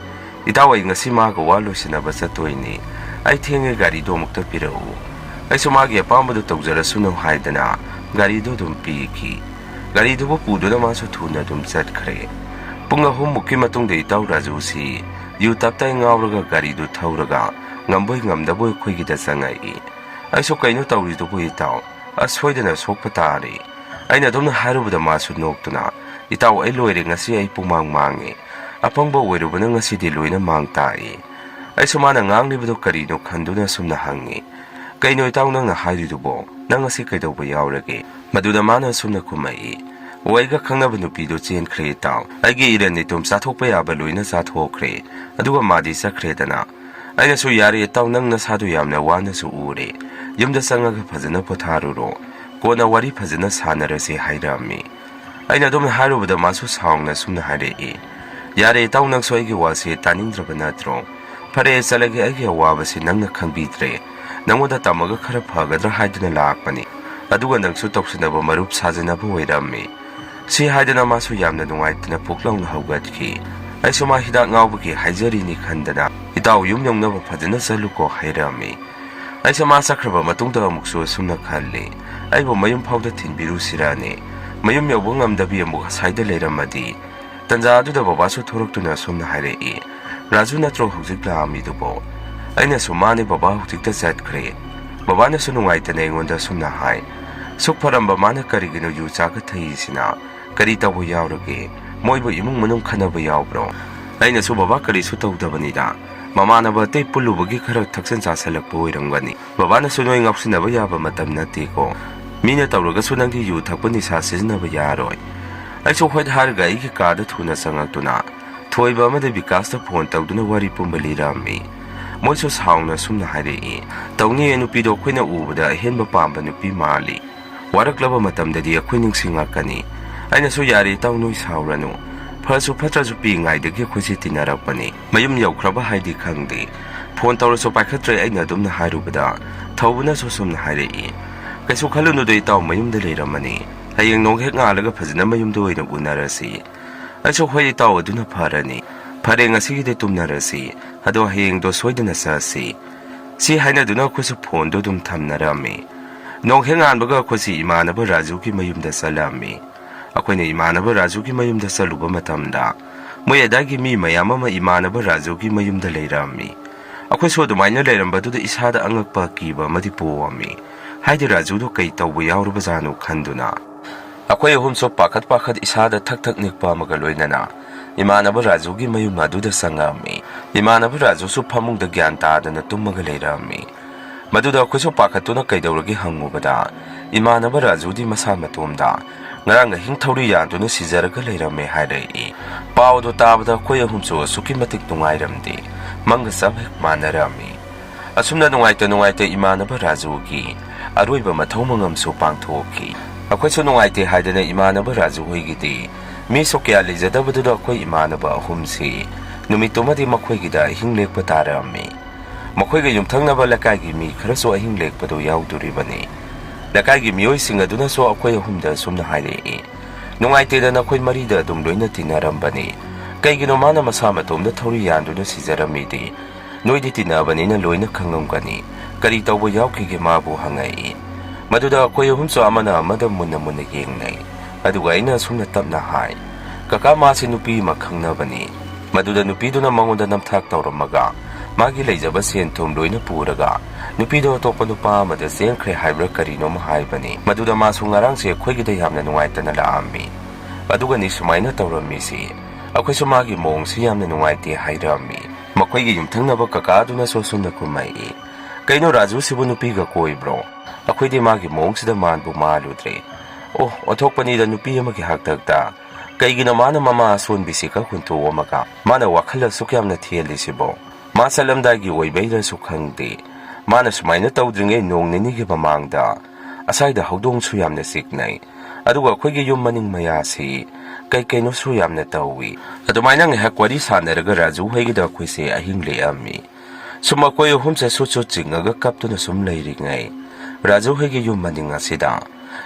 "ꯏꯇꯥꯎ, ꯑꯩ ꯉꯁꯤ ꯃꯥꯒ ꯋꯥ ꯂꯣꯏꯁꯤꯟꯅꯕ ꯆꯠꯇꯣꯏꯅꯤ꯫ ꯑꯩ ꯊꯦꯡꯉꯦ, ꯒꯥꯔꯤꯗꯣ ꯑꯃꯨꯛꯇ ꯄꯤꯔꯛꯎ꯫ ꯑꯩꯁꯨ ꯃꯥꯒꯤ ꯑꯄꯥꯝꯕꯗꯨ ꯇꯧꯖꯔꯁꯅꯨ" ꯍꯥꯏꯗꯅ ꯒꯥꯔꯤꯗꯨ ꯑꯗꯨꯝ ꯄꯤꯈꯤ꯫ ꯒꯥꯔꯤꯗꯨꯕꯨ ꯄꯨꯗꯨꯅ ꯃꯥꯁꯨ ꯊꯨꯅ ꯑꯗꯨꯝ ꯆꯠꯈ꯭ꯔꯦ꯫ ꯄꯨꯡ ꯑꯍꯨꯝꯃꯨꯛꯀꯤ ꯃꯇꯨꯡꯗ ꯏꯇꯥꯎ ꯔꯥꯖꯨꯁꯤ ꯌꯨ ꯇꯞꯇꯥꯏ ꯉꯥꯎꯔꯒ ꯒꯥꯔꯤꯗꯨ ꯊꯧꯔꯒ ꯉꯝꯕꯣꯏ ꯉꯝꯗꯕꯣꯏ ꯑꯩꯈꯣꯏꯒꯤꯗ ꯆꯪꯉꯛꯏ꯫ ꯑꯩꯁꯨ, "ꯀꯩꯅꯣ ꯇꯧꯔꯤꯗꯨꯕꯨ ꯏꯇꯥꯎ? ꯑꯁ, ꯁꯣꯏꯗꯅ ꯁꯣꯛꯄ ꯇꯥꯔꯦ꯫" ꯑꯩꯅ ꯑꯗꯨꯝꯅ ꯍꯥꯏꯔꯨꯕꯗ ꯃꯥꯁꯨ ꯅꯣꯛꯇꯨꯅ, "ꯏꯇꯥꯎ, ꯑꯩ ꯂꯣꯏꯔꯦ, ꯉꯁꯤ ꯑꯩ ꯄꯨꯡꯃꯥꯡ ꯃꯥꯡꯉꯦ꯫ ꯑꯄꯪꯕ ꯑꯣꯏꯔꯨꯕꯅ ꯉꯁꯤꯗꯤ ꯂꯣꯏꯅ ꯃꯥꯡ ꯇꯥꯛꯏ꯫" ꯑꯩꯁꯨ ꯃꯥꯅ ꯉꯥꯡꯂꯤꯕꯗꯨ ꯀꯔꯤꯅꯣ ꯈꯟꯗꯨꯅ ꯁꯨꯝꯅ ꯍꯪꯉꯤ, "ꯀꯩꯅꯣ ꯏꯇꯥꯎ ꯅꯪꯅ ꯍꯥꯏꯔꯤꯗꯨꯕꯣ? ꯅꯪ ꯉꯁꯤ ꯀꯩꯗꯧꯕ ꯌꯥꯎꯔꯒꯦ?" ꯃꯗꯨꯗ ꯃꯥꯅ ꯁꯨꯝꯅ ꯈꯨꯝꯃꯛꯏ, "ꯑꯣ, ꯑꯩꯒ ꯈꯪꯅꯕ ꯅꯨꯄꯤꯗꯨ ꯆꯦꯟꯈ꯭ꯔꯦ ꯏꯇꯥꯎ꯫ ꯑꯩꯒꯤ ꯏꯔꯟ ꯏꯇꯨꯝ ꯆꯥꯊꯣꯛꯄ ꯌꯥꯕ ꯂꯣꯏꯅ ꯆꯥꯊꯣꯛꯈ꯭ꯔꯦ꯫ ꯑꯗꯨꯒ ꯃꯥꯗꯤ ꯆꯠꯈ꯭ꯔꯦꯗꯅ꯫" ꯑꯩꯅꯁꯨ, "ꯌꯥꯔꯦ ꯏꯇꯥꯎ, ꯅꯪ ꯅꯁꯥꯗꯨ ꯌꯥꯝꯅ ꯋꯥꯅꯁꯨ ꯎꯔꯦ꯫ ꯌꯨꯝꯗ ꯆꯪꯉꯒ ꯐꯖꯅ ꯄꯣꯊꯥꯔꯨꯔꯣ꯫ ꯀꯣꯟꯅ ꯋꯥꯔꯤ ꯐꯖꯅ ꯁꯥꯟꯅꯔꯁꯦ" ꯍꯥꯏꯔꯛꯑꯝꯃꯤ꯫ ꯑꯩꯅ ꯑꯗꯨꯝꯅ ꯍꯥꯏꯔꯨꯕꯗ ꯃꯥꯁꯨ ꯁꯥꯎꯅ ꯁꯨꯝꯅ ꯍꯥꯏꯔꯛꯏ, "ꯌꯥꯔꯦ ꯏꯇꯥꯎ, ꯅꯪꯁꯨ ꯑꯩꯒꯤ ꯋꯥꯁꯦ ꯇꯥꯅꯤꯡꯗ꯭ꯔꯕ ꯅꯠꯇ꯭ꯔꯣ? ꯐꯔꯦ, ꯆꯠꯂꯒꯦ, ꯑꯩꯒꯤ ꯑꯋꯥꯕꯁꯤ ꯅꯪꯅ ꯈꯪꯕꯤꯗ꯭ꯔꯦ꯫ ꯅꯪꯉꯣꯟꯗ ꯇꯝꯃꯒ ꯈꯔ ꯐꯒꯗ꯭ꯔꯥ ꯍꯥꯏꯗꯨꯅ ꯂꯥꯛꯄꯅꯤ꯫ ꯑꯗꯨꯒ ꯅꯪꯁꯨ ꯇꯧꯁꯤꯟꯅꯕ ꯃꯔꯨꯞ ꯁꯥꯖꯤꯟꯅꯕ ꯑꯣꯏꯔꯝꯃꯤ꯫" ꯁꯤ ꯍꯥꯏꯗꯅ ꯃꯥꯁꯨ ꯌꯥꯝꯅ ꯅꯨꯡꯉꯥꯏꯇꯅ ꯄꯨꯛ ꯂꯥꯎꯅ ꯍꯧꯒꯠꯈꯤ꯫ ꯑꯩꯁꯨ ꯃꯥ ꯍꯤꯗꯥꯛ ꯉꯥꯎꯕꯒꯤ ꯍꯥꯏꯖꯔꯤꯅꯤ ꯈꯟꯗꯅ, "ꯏꯇꯥꯎ, ꯌꯨꯝ ꯌꯧꯅꯕ ꯐꯖꯅ ꯆꯠꯂꯨꯀꯣ" ꯍꯥꯏꯔꯝꯃꯤ꯫ ꯑꯩꯁꯨ ꯃꯥ ꯆꯠꯈ꯭ꯔꯕ ꯃꯇꯨꯡꯗ ꯑꯃꯨꯛꯁꯨ ꯑꯁꯨꯝꯅ ꯈꯜꯂꯤ, "ꯑꯩꯕꯨ ꯃꯌꯨꯝ ꯐꯥꯎꯗ ꯊꯤꯟꯕꯤꯔꯨꯁꯤꯔꯅꯦ? ꯃꯌꯨꯝ ꯌꯧꯕ ꯉꯝꯗꯕꯤ ꯑꯃꯨꯛ ꯑꯁꯥꯏꯗ ꯂꯩꯔꯝꯃꯗꯤ?" ꯇꯟꯖꯥ ꯑꯗꯨꯗ ꯕꯕꯥꯁꯨ ꯊꯣꯔꯛꯇꯨꯅ ꯑꯁꯨꯝꯅ ꯍꯥꯏꯔꯛꯏ, "ꯔꯥꯖꯨ ꯅꯠꯇ꯭ꯔꯣ ꯍꯧꯖꯤꯛ ꯂꯥꯛꯑꯝꯃꯤꯗꯨꯕꯣ?" ꯑꯩꯅꯁꯨ, "ꯃꯥꯅꯦ ꯕꯕꯥ, ꯍꯧꯖꯤꯛꯇ ꯆꯠꯈ꯭ꯔꯦ꯫" ꯕꯕꯥꯅꯁꯨ ꯅꯨꯡꯉꯥꯏꯇꯅ ꯑꯩꯉꯣꯟꯗ ꯑꯁꯨꯝꯅ ꯍꯥꯏ, "ꯁꯨꯛ ꯐꯔꯝꯕ ꯃꯥꯅ ꯀꯔꯤꯒꯤꯅꯣ ꯌꯨ ꯆꯥꯒ ꯊꯛꯏꯁꯤꯅ? ꯀꯔꯤ ꯇꯧꯕ ꯌꯥꯎꯔꯒꯦ? ꯃꯣꯏꯕꯨ ꯏꯃꯨꯡ ꯃꯅꯨꯡ ꯈꯟꯅꯕ ꯌꯥꯎꯕ꯭ꯔꯣ?" ꯑꯩꯅꯁꯨ, "ꯕꯕꯥ, ꯀꯔꯤꯁꯨ ꯇꯧꯗꯕꯅꯤꯗ, ꯃꯃꯥꯟꯅꯕ ꯑꯇꯩ ꯄꯨꯜꯂꯨꯕꯒꯤ ꯈꯔ ꯊꯛꯆꯟ ꯆꯥꯁꯜꯂꯛꯄ ꯑꯣꯏꯔꯝꯒꯅꯤ꯫ ꯕꯕꯥꯅꯁꯨ ꯅꯣꯏ ꯉꯥꯎꯁꯤꯟꯅꯕ ꯌꯥꯕ ꯃꯇꯝ ꯅꯠꯇꯦꯀꯣ꯫ ꯃꯤꯅ ꯇꯧꯔꯒꯁꯨ ꯅꯪꯗꯤ ꯌꯨ ꯊꯛꯄ ꯅꯤꯁꯥ ꯁꯤꯖꯤꯟꯅꯕ ꯌꯥꯔꯣꯏ꯫ ꯑꯩꯁꯨ ꯍꯣꯏ ꯍꯥꯏꯔꯒ ꯑꯩꯒꯤ ꯀꯥꯗ ꯊꯨꯅ ꯆꯪꯉꯛꯇꯨꯅ ꯊꯣꯏꯕ ꯑꯃꯗꯤ ꯕꯤꯀꯥꯁꯇ ꯐꯣꯟ ꯇꯧꯗꯨꯅ ꯋꯥꯔꯤ ꯄꯨꯝꯕ ꯂꯤꯔꯝꯃꯤ꯫ ꯃꯣꯏꯁꯨ ꯁꯥꯎꯅ ꯑꯁꯨꯝꯅ ꯍꯥꯏꯔꯛꯏ, "ꯇꯧꯅꯤꯌꯦ, ꯅꯨꯄꯤꯗꯣ ꯑꯩꯈꯣꯏꯅ ꯎꯕꯗ ꯑꯍꯦꯟꯕ ꯄꯥꯝꯕ ꯅꯨꯄꯤ ꯃꯥꯜꯂꯤ꯫ ꯋꯥꯔꯛꯂꯕ ꯃꯇꯝꯗꯗꯤ ꯑꯩꯈꯣꯏ ꯅꯤꯡꯁꯤꯡꯂꯛꯀꯅꯤ꯫" ꯑꯩꯅꯁꯨ, "ꯌꯥꯔꯦ ꯏꯇꯥꯎ, ꯅꯣꯏ ꯁꯥꯎꯔꯅꯨ꯫ ꯐꯔꯁꯨ ꯐꯠꯇ꯭ꯔꯁꯨ ꯄꯤꯛꯏꯉꯩꯗꯒꯤ ꯑꯩꯈꯣꯏꯁꯦ ꯇꯤꯟꯅꯔꯛꯄꯅꯤ꯫ ꯃꯌꯨꯝ ꯌꯧꯈ꯭ꯔꯕ ꯍꯥꯏꯗꯤ ꯈꯪꯗꯦ꯫ ꯐꯣꯟ ꯇꯧꯔꯁꯨ ꯄꯥꯏꯈꯠꯇ꯭ꯔꯦ꯫" ꯑꯩꯅ ꯑꯗꯨꯝꯅ ꯍꯥꯏꯔꯨꯕꯗ ꯊꯧꯕꯅꯁꯨ ꯑꯁꯨꯝꯅ ꯍꯥꯏꯔꯛꯏ, "ꯀꯩꯁꯨ ꯈꯜꯂꯨꯅꯨꯗ ꯏꯇꯥꯎ, ꯃꯌꯨꯝꯗ ꯂꯩꯔꯝꯃꯅꯤ꯫ ꯍꯌꯦꯡ ꯅꯣꯡ ꯍꯦꯛ ꯉꯥꯜꯂꯒ ꯐꯖꯅ ꯃꯌꯨꯝꯗ ꯑꯣꯏꯅ ꯎꯅꯔꯁꯤ꯫" ꯑꯩꯁꯨ, "ꯍꯣꯏ ꯏꯇꯥꯎ, ꯑꯗꯨꯅ ꯐꯔꯅꯤ꯫ ꯐꯔꯦ, ꯉꯁꯤꯒꯤꯗꯤ ꯇꯨꯝꯅꯔꯁꯤ꯫ ꯑꯗꯣ ꯍꯌꯦꯡꯗꯣ ꯁꯣꯏꯗꯅ ꯆꯠꯁꯤ꯫" ꯁꯤ ꯍꯥꯏꯅꯗꯨꯅ ꯑꯩꯈꯣꯏꯁꯨ ꯐꯣꯟꯗꯣ ꯑꯗꯨꯝ ꯊꯝꯅꯔꯝꯃꯤ꯫ ꯅꯣꯡ ꯍꯦꯛ ꯉꯥꯟꯕꯒ ꯑꯩꯈꯣꯏꯁꯤ ꯏꯃꯥꯟꯅꯕ ꯔꯥꯖꯨꯒꯤ ꯃꯌꯨꯝꯗ ꯆꯠꯂꯝꯃꯤ꯫ ꯑꯩꯈꯣꯏꯅ ꯏꯃꯥꯟꯅꯕ ꯔꯥꯖꯨꯒꯤ ꯃꯌꯨꯝꯗ ꯆꯠꯂꯨꯕ ꯃꯇꯝꯗ ꯃꯣꯏ ꯑꯗꯥꯏꯒꯤ ꯃꯤ ꯃꯌꯥꯝ ꯑꯃ ꯏꯃꯥꯟꯅꯕ ꯔꯥꯖꯨꯒꯤ ꯃꯌꯨꯝꯗ ꯂꯩꯔꯝꯃꯤ꯫ ꯑꯩꯈꯣꯏꯁꯨ ꯑꯗꯨꯃꯥꯏꯅ ꯂꯩꯔꯝꯕꯗꯨꯗ ꯏꯁꯥꯗ ꯑꯉꯛꯄ ꯑꯀꯤꯕ ꯑꯃꯗꯤ ꯄꯣꯛꯑꯝꯃꯤ꯫ ꯍꯥꯏꯗꯤ ꯔꯥꯖꯨꯗꯣ ꯀꯩ ꯇꯧꯕ ꯌꯥꯎꯔꯕꯖꯥꯠꯅꯣ ꯈꯟꯗꯨꯅ꯫ ꯑꯩꯈꯣꯏ ꯑꯍꯨꯝꯁꯨ ꯄꯥꯈꯠ ꯄꯥꯈꯠ ꯏꯁꯥꯗ ꯊꯛ ꯊꯛ ꯅꯤꯛꯄ ꯑꯃꯒ ꯂꯣꯏꯅꯅ ꯏꯃꯥꯟꯅꯕ ꯔꯥꯖꯨꯒꯤ ꯃꯌꯨꯝ ꯑꯗꯨꯗ ꯆꯪꯉꯛꯑꯝꯃꯤ꯫ ꯏꯃꯥꯟꯅꯕ ꯔꯥꯖꯨꯁꯨ ꯐꯃꯨꯡꯗ ꯒ꯭ꯌꯥꯟ ꯇꯥꯗꯅ ꯇꯨꯝꯃꯒ ꯂꯩꯔꯝꯃꯤ꯫ ꯃꯗꯨꯗ ꯑꯩꯈꯣꯏꯁꯨ ꯄꯥꯈꯠꯇꯨꯅ ꯀꯩꯗꯧꯔꯒꯦ ꯍꯪꯉꯨꯕꯗ, ꯏꯃꯥꯟꯅꯕ ꯔꯥꯖꯨꯗꯤ ꯃꯁꯥ ꯃꯇꯣꯝꯗ ꯉꯔꯥꯡ ꯑꯍꯤꯡ ꯊꯧꯔꯤ ꯌꯥꯟꯗꯨꯅ ꯁꯤꯖꯔꯒ ꯂꯩꯔꯝꯃꯦ ꯍꯥꯏꯔꯛꯏ꯫ ꯄꯥꯎꯗꯣ ꯇꯥꯕꯗ ꯑꯩꯈꯣꯏ ꯑꯍꯨꯝꯁꯨ ꯑꯁꯨꯛꯀꯤ ꯃꯇꯤꯛ ꯅꯨꯡꯉꯥꯏꯔꯝꯗꯦ꯫ ꯃꯪꯒ ꯆꯞ ꯍꯦꯛ ꯃꯥꯟꯅꯔꯝꯃꯤ꯫ ꯑꯁꯨꯝꯅ ꯅꯨꯡꯉꯥꯏꯇ ꯅꯨꯡꯉꯥꯏꯇ ꯏꯃꯥꯟꯅꯕ ꯔꯥꯖꯨꯒꯤ ꯑꯔꯣꯏꯕ ꯃꯊꯧ ꯃꯉꯝꯁꯨ ꯄꯥꯡꯊꯣꯛꯈꯤ꯫ ꯑꯩꯈꯣꯏꯁꯨ ꯅꯨꯡꯉꯥꯏꯇꯦ ꯍꯥꯏꯗꯅ ꯏꯃꯥꯟꯅꯕ ꯔꯥꯖꯨ ꯍꯣꯏꯒꯤꯗꯤ ꯃꯤꯁꯨ ꯀꯌꯥ ꯂꯩꯖꯗꯕꯗꯨꯗ ꯑꯩꯈꯣꯏ ꯏꯃꯥꯟꯅꯕ ꯑꯍꯨꯝꯁꯤ ꯅꯨꯃꯤꯠꯇꯨꯃꯗꯤ ꯃꯈꯣꯏꯒꯤꯗ ꯑꯍꯤꯡ ꯂꯦꯛꯄ ꯇꯥꯔꯛꯑꯝꯃꯤ꯫ ꯃꯈꯣꯏꯒ ꯌꯨꯝꯊꯪꯅꯕ ꯂꯩꯀꯥꯏꯒꯤ ꯃꯤ ꯈꯔꯁꯨ ꯑꯍꯤꯡ ꯂꯦꯛꯄꯗꯨ ꯌꯥꯎꯗꯣꯔꯤꯕꯅꯤ꯫ ꯂꯩꯀꯥꯏꯒꯤ ꯃꯤꯑꯣꯏꯁꯤꯡ ꯑꯗꯨꯅꯁꯨ ꯑꯩꯈꯣꯏ ꯑꯍꯨꯝꯗ ꯑꯁꯨꯝꯅ ꯍꯥꯏꯔꯛꯏ, "ꯅꯨꯡꯉꯥꯏꯇꯦꯗ, ꯅꯈꯣꯏ ꯃꯔꯤꯗ ꯑꯗꯨꯝ ꯂꯣꯏꯅ ꯇꯤꯟꯅꯔꯝꯕꯅꯤ꯫ ꯀꯩꯒꯤꯅꯣ ꯃꯥꯅ ꯃꯁꯥ ꯃꯇꯣꯝꯗ ꯊꯧꯔꯤ ꯌꯥꯟꯗꯨꯅ ꯁꯤꯖꯔꯝꯃꯤꯗꯤ? ꯅꯣꯏꯗꯤ ꯇꯤꯟꯅꯕꯅꯤꯅ ꯂꯣꯏꯅ ꯈꯪꯉꯝꯒꯅꯤ꯫ ꯀꯔꯤ ꯇꯧꯕ ꯌꯥꯎꯈꯤꯒꯦ?" ꯃꯥꯕꯨ ꯍꯪꯉꯛꯏ꯫ ꯃꯗꯨꯗ ꯑꯩꯈꯣꯏ ꯑꯍꯨꯝꯁꯨ ꯑꯃꯅ ꯑꯃꯗ ꯃꯨꯟꯅ ꯃꯨꯟꯅ ꯌꯦꯡꯅꯩ꯫ ꯑꯗꯨꯒ ꯑꯩꯅ ꯑꯁꯨꯝꯅ ꯇꯞꯅ ꯍꯥꯏ, "ꯀꯀꯥ, ꯃꯥꯁꯤ ꯅꯨꯄꯤ ꯑꯃ ꯈꯪꯅꯕꯅꯤ꯫ ꯃꯗꯨꯗ ꯅꯨꯄꯤꯗꯨꯅ ꯃꯉꯣꯟꯗ ꯅꯝꯊꯥꯛ ꯇꯧꯔꯝꯃꯒ ꯃꯥꯒꯤ ꯂꯩꯖꯕ ꯁꯦꯟ ꯊꯨꯝ ꯂꯣꯏꯅ ꯄꯨꯔꯒ ꯅꯨꯄꯤꯗꯣ ꯑꯇꯣꯞꯄ ꯅꯨꯄꯥ ꯑꯃꯗ ꯆꯦꯟꯈ꯭ꯔꯦ ꯍꯥꯏꯕ꯭ꯔꯥ ꯀꯔꯤꯅꯣꯝ ꯍꯥꯏꯕꯅꯤ꯫ ꯃꯗꯨꯗ ꯃꯥꯁꯨ ꯉꯔꯥꯡꯁꯦ ꯑꯩꯈꯣꯏꯒꯤꯗ ꯌꯥꯝꯅ ꯅꯨꯡꯉꯥꯏꯇꯅ ꯂꯥꯛꯑꯝꯃꯤ꯫ ꯑꯗꯨꯒꯅꯤ ꯁꯨꯃꯥꯏꯅ ꯇꯧꯔꯝꯃꯤꯁꯤ꯫ ꯑꯩꯈꯣꯏꯁꯨ ꯃꯥꯒꯤ ꯃꯑꯣꯡꯁꯤ ꯌꯥꯝꯅ ꯅꯨꯡꯉꯥꯏꯇꯦ ꯍꯥꯏꯔꯝꯃꯤ꯫ ꯃꯈꯣꯏꯒꯤ ꯌꯨꯝꯊꯪꯅꯕ ꯀꯀꯥ ꯑꯗꯨꯅꯁꯨ ꯑꯁꯨꯝꯅ ꯈꯨꯝꯃꯛꯏ, "ꯀꯩꯅꯣ, ꯔꯥꯖꯨꯁꯤꯕꯨ ꯅꯨꯄꯤꯒ ꯀꯣꯏꯕ꯭ꯔꯣ? ꯑꯩꯈꯣꯏꯗꯤ ꯃꯥꯒꯤ ꯃꯑꯣꯡꯁꯤꯗ ꯃꯥꯟꯕꯨ ꯃꯥꯜꯂꯨꯗ꯭ꯔꯦ꯫ ꯑꯣ, ꯑꯣꯟꯊꯣꯛꯄꯅꯤꯗ, ꯅꯨꯄꯤ ꯑꯃꯒꯤ ꯍꯥꯛꯇꯛꯇ꯫ ꯀꯩꯒꯤꯅꯣ ꯃꯥꯅ ꯃꯃꯥ ꯑꯁꯣꯟꯕꯤꯁꯤꯒ ꯍꯨꯟꯇꯣꯛꯑꯝꯃꯒ ꯃꯥꯅ ꯋꯥꯈꯜ ꯑꯁꯨꯛ ꯌꯥꯝꯅ ꯊꯦꯜꯂꯤꯁꯤꯕꯣ? ꯃꯥ ꯆꯠꯂꯝꯗꯥꯏꯒꯤ ꯑꯣꯏꯕꯩꯔꯁꯨ ꯈꯪꯗꯦ, ꯃꯥꯅ ꯁꯨꯃꯥꯏꯅ ꯇꯧꯗ꯭ꯔꯤꯉꯩ ꯅꯣꯡ ꯅꯤꯅꯤꯒꯤ ꯃꯃꯥꯡꯗ ꯑꯁꯥꯏꯗ ꯍꯧꯗꯣꯡꯁꯨ ꯌꯥꯝꯅ ꯆꯤꯛꯅꯩ, ꯑꯗꯨꯒ ꯑꯩꯈꯣꯏꯒꯤ ꯌꯨꯝ ꯃꯅꯤꯡ ꯃꯌꯥꯁꯤ ꯀꯩ ꯀꯩꯅꯣꯁꯨ ꯌꯥꯝꯅ ꯇꯧꯏ"꯫ ꯑꯗꯨꯃꯥꯏꯅ ꯉꯥꯏꯍꯥꯛ ꯋꯥꯔꯤ ꯁꯥꯟꯅꯔꯒ ꯔꯥꯖꯨ ꯍꯣꯏꯒꯤꯗ ꯑꯩꯈꯣꯏꯁꯦ ꯑꯍꯤꯡ ꯂꯦꯛꯑꯝꯃꯤ꯫ ꯁꯨꯝ ꯑꯩꯈꯣꯏ ꯑꯍꯨꯝꯁꯦ ꯁꯨꯠ ꯁꯨꯠ ꯆꯤꯡꯉꯒ ꯀꯞꯇꯨꯅ ꯁꯨꯝ ꯂꯩꯔꯤꯉꯩ, ꯔꯥꯖꯨ ꯍꯣꯏꯒꯤ ꯌꯨꯝ ꯃꯅꯤꯡ ꯑꯁꯤꯗ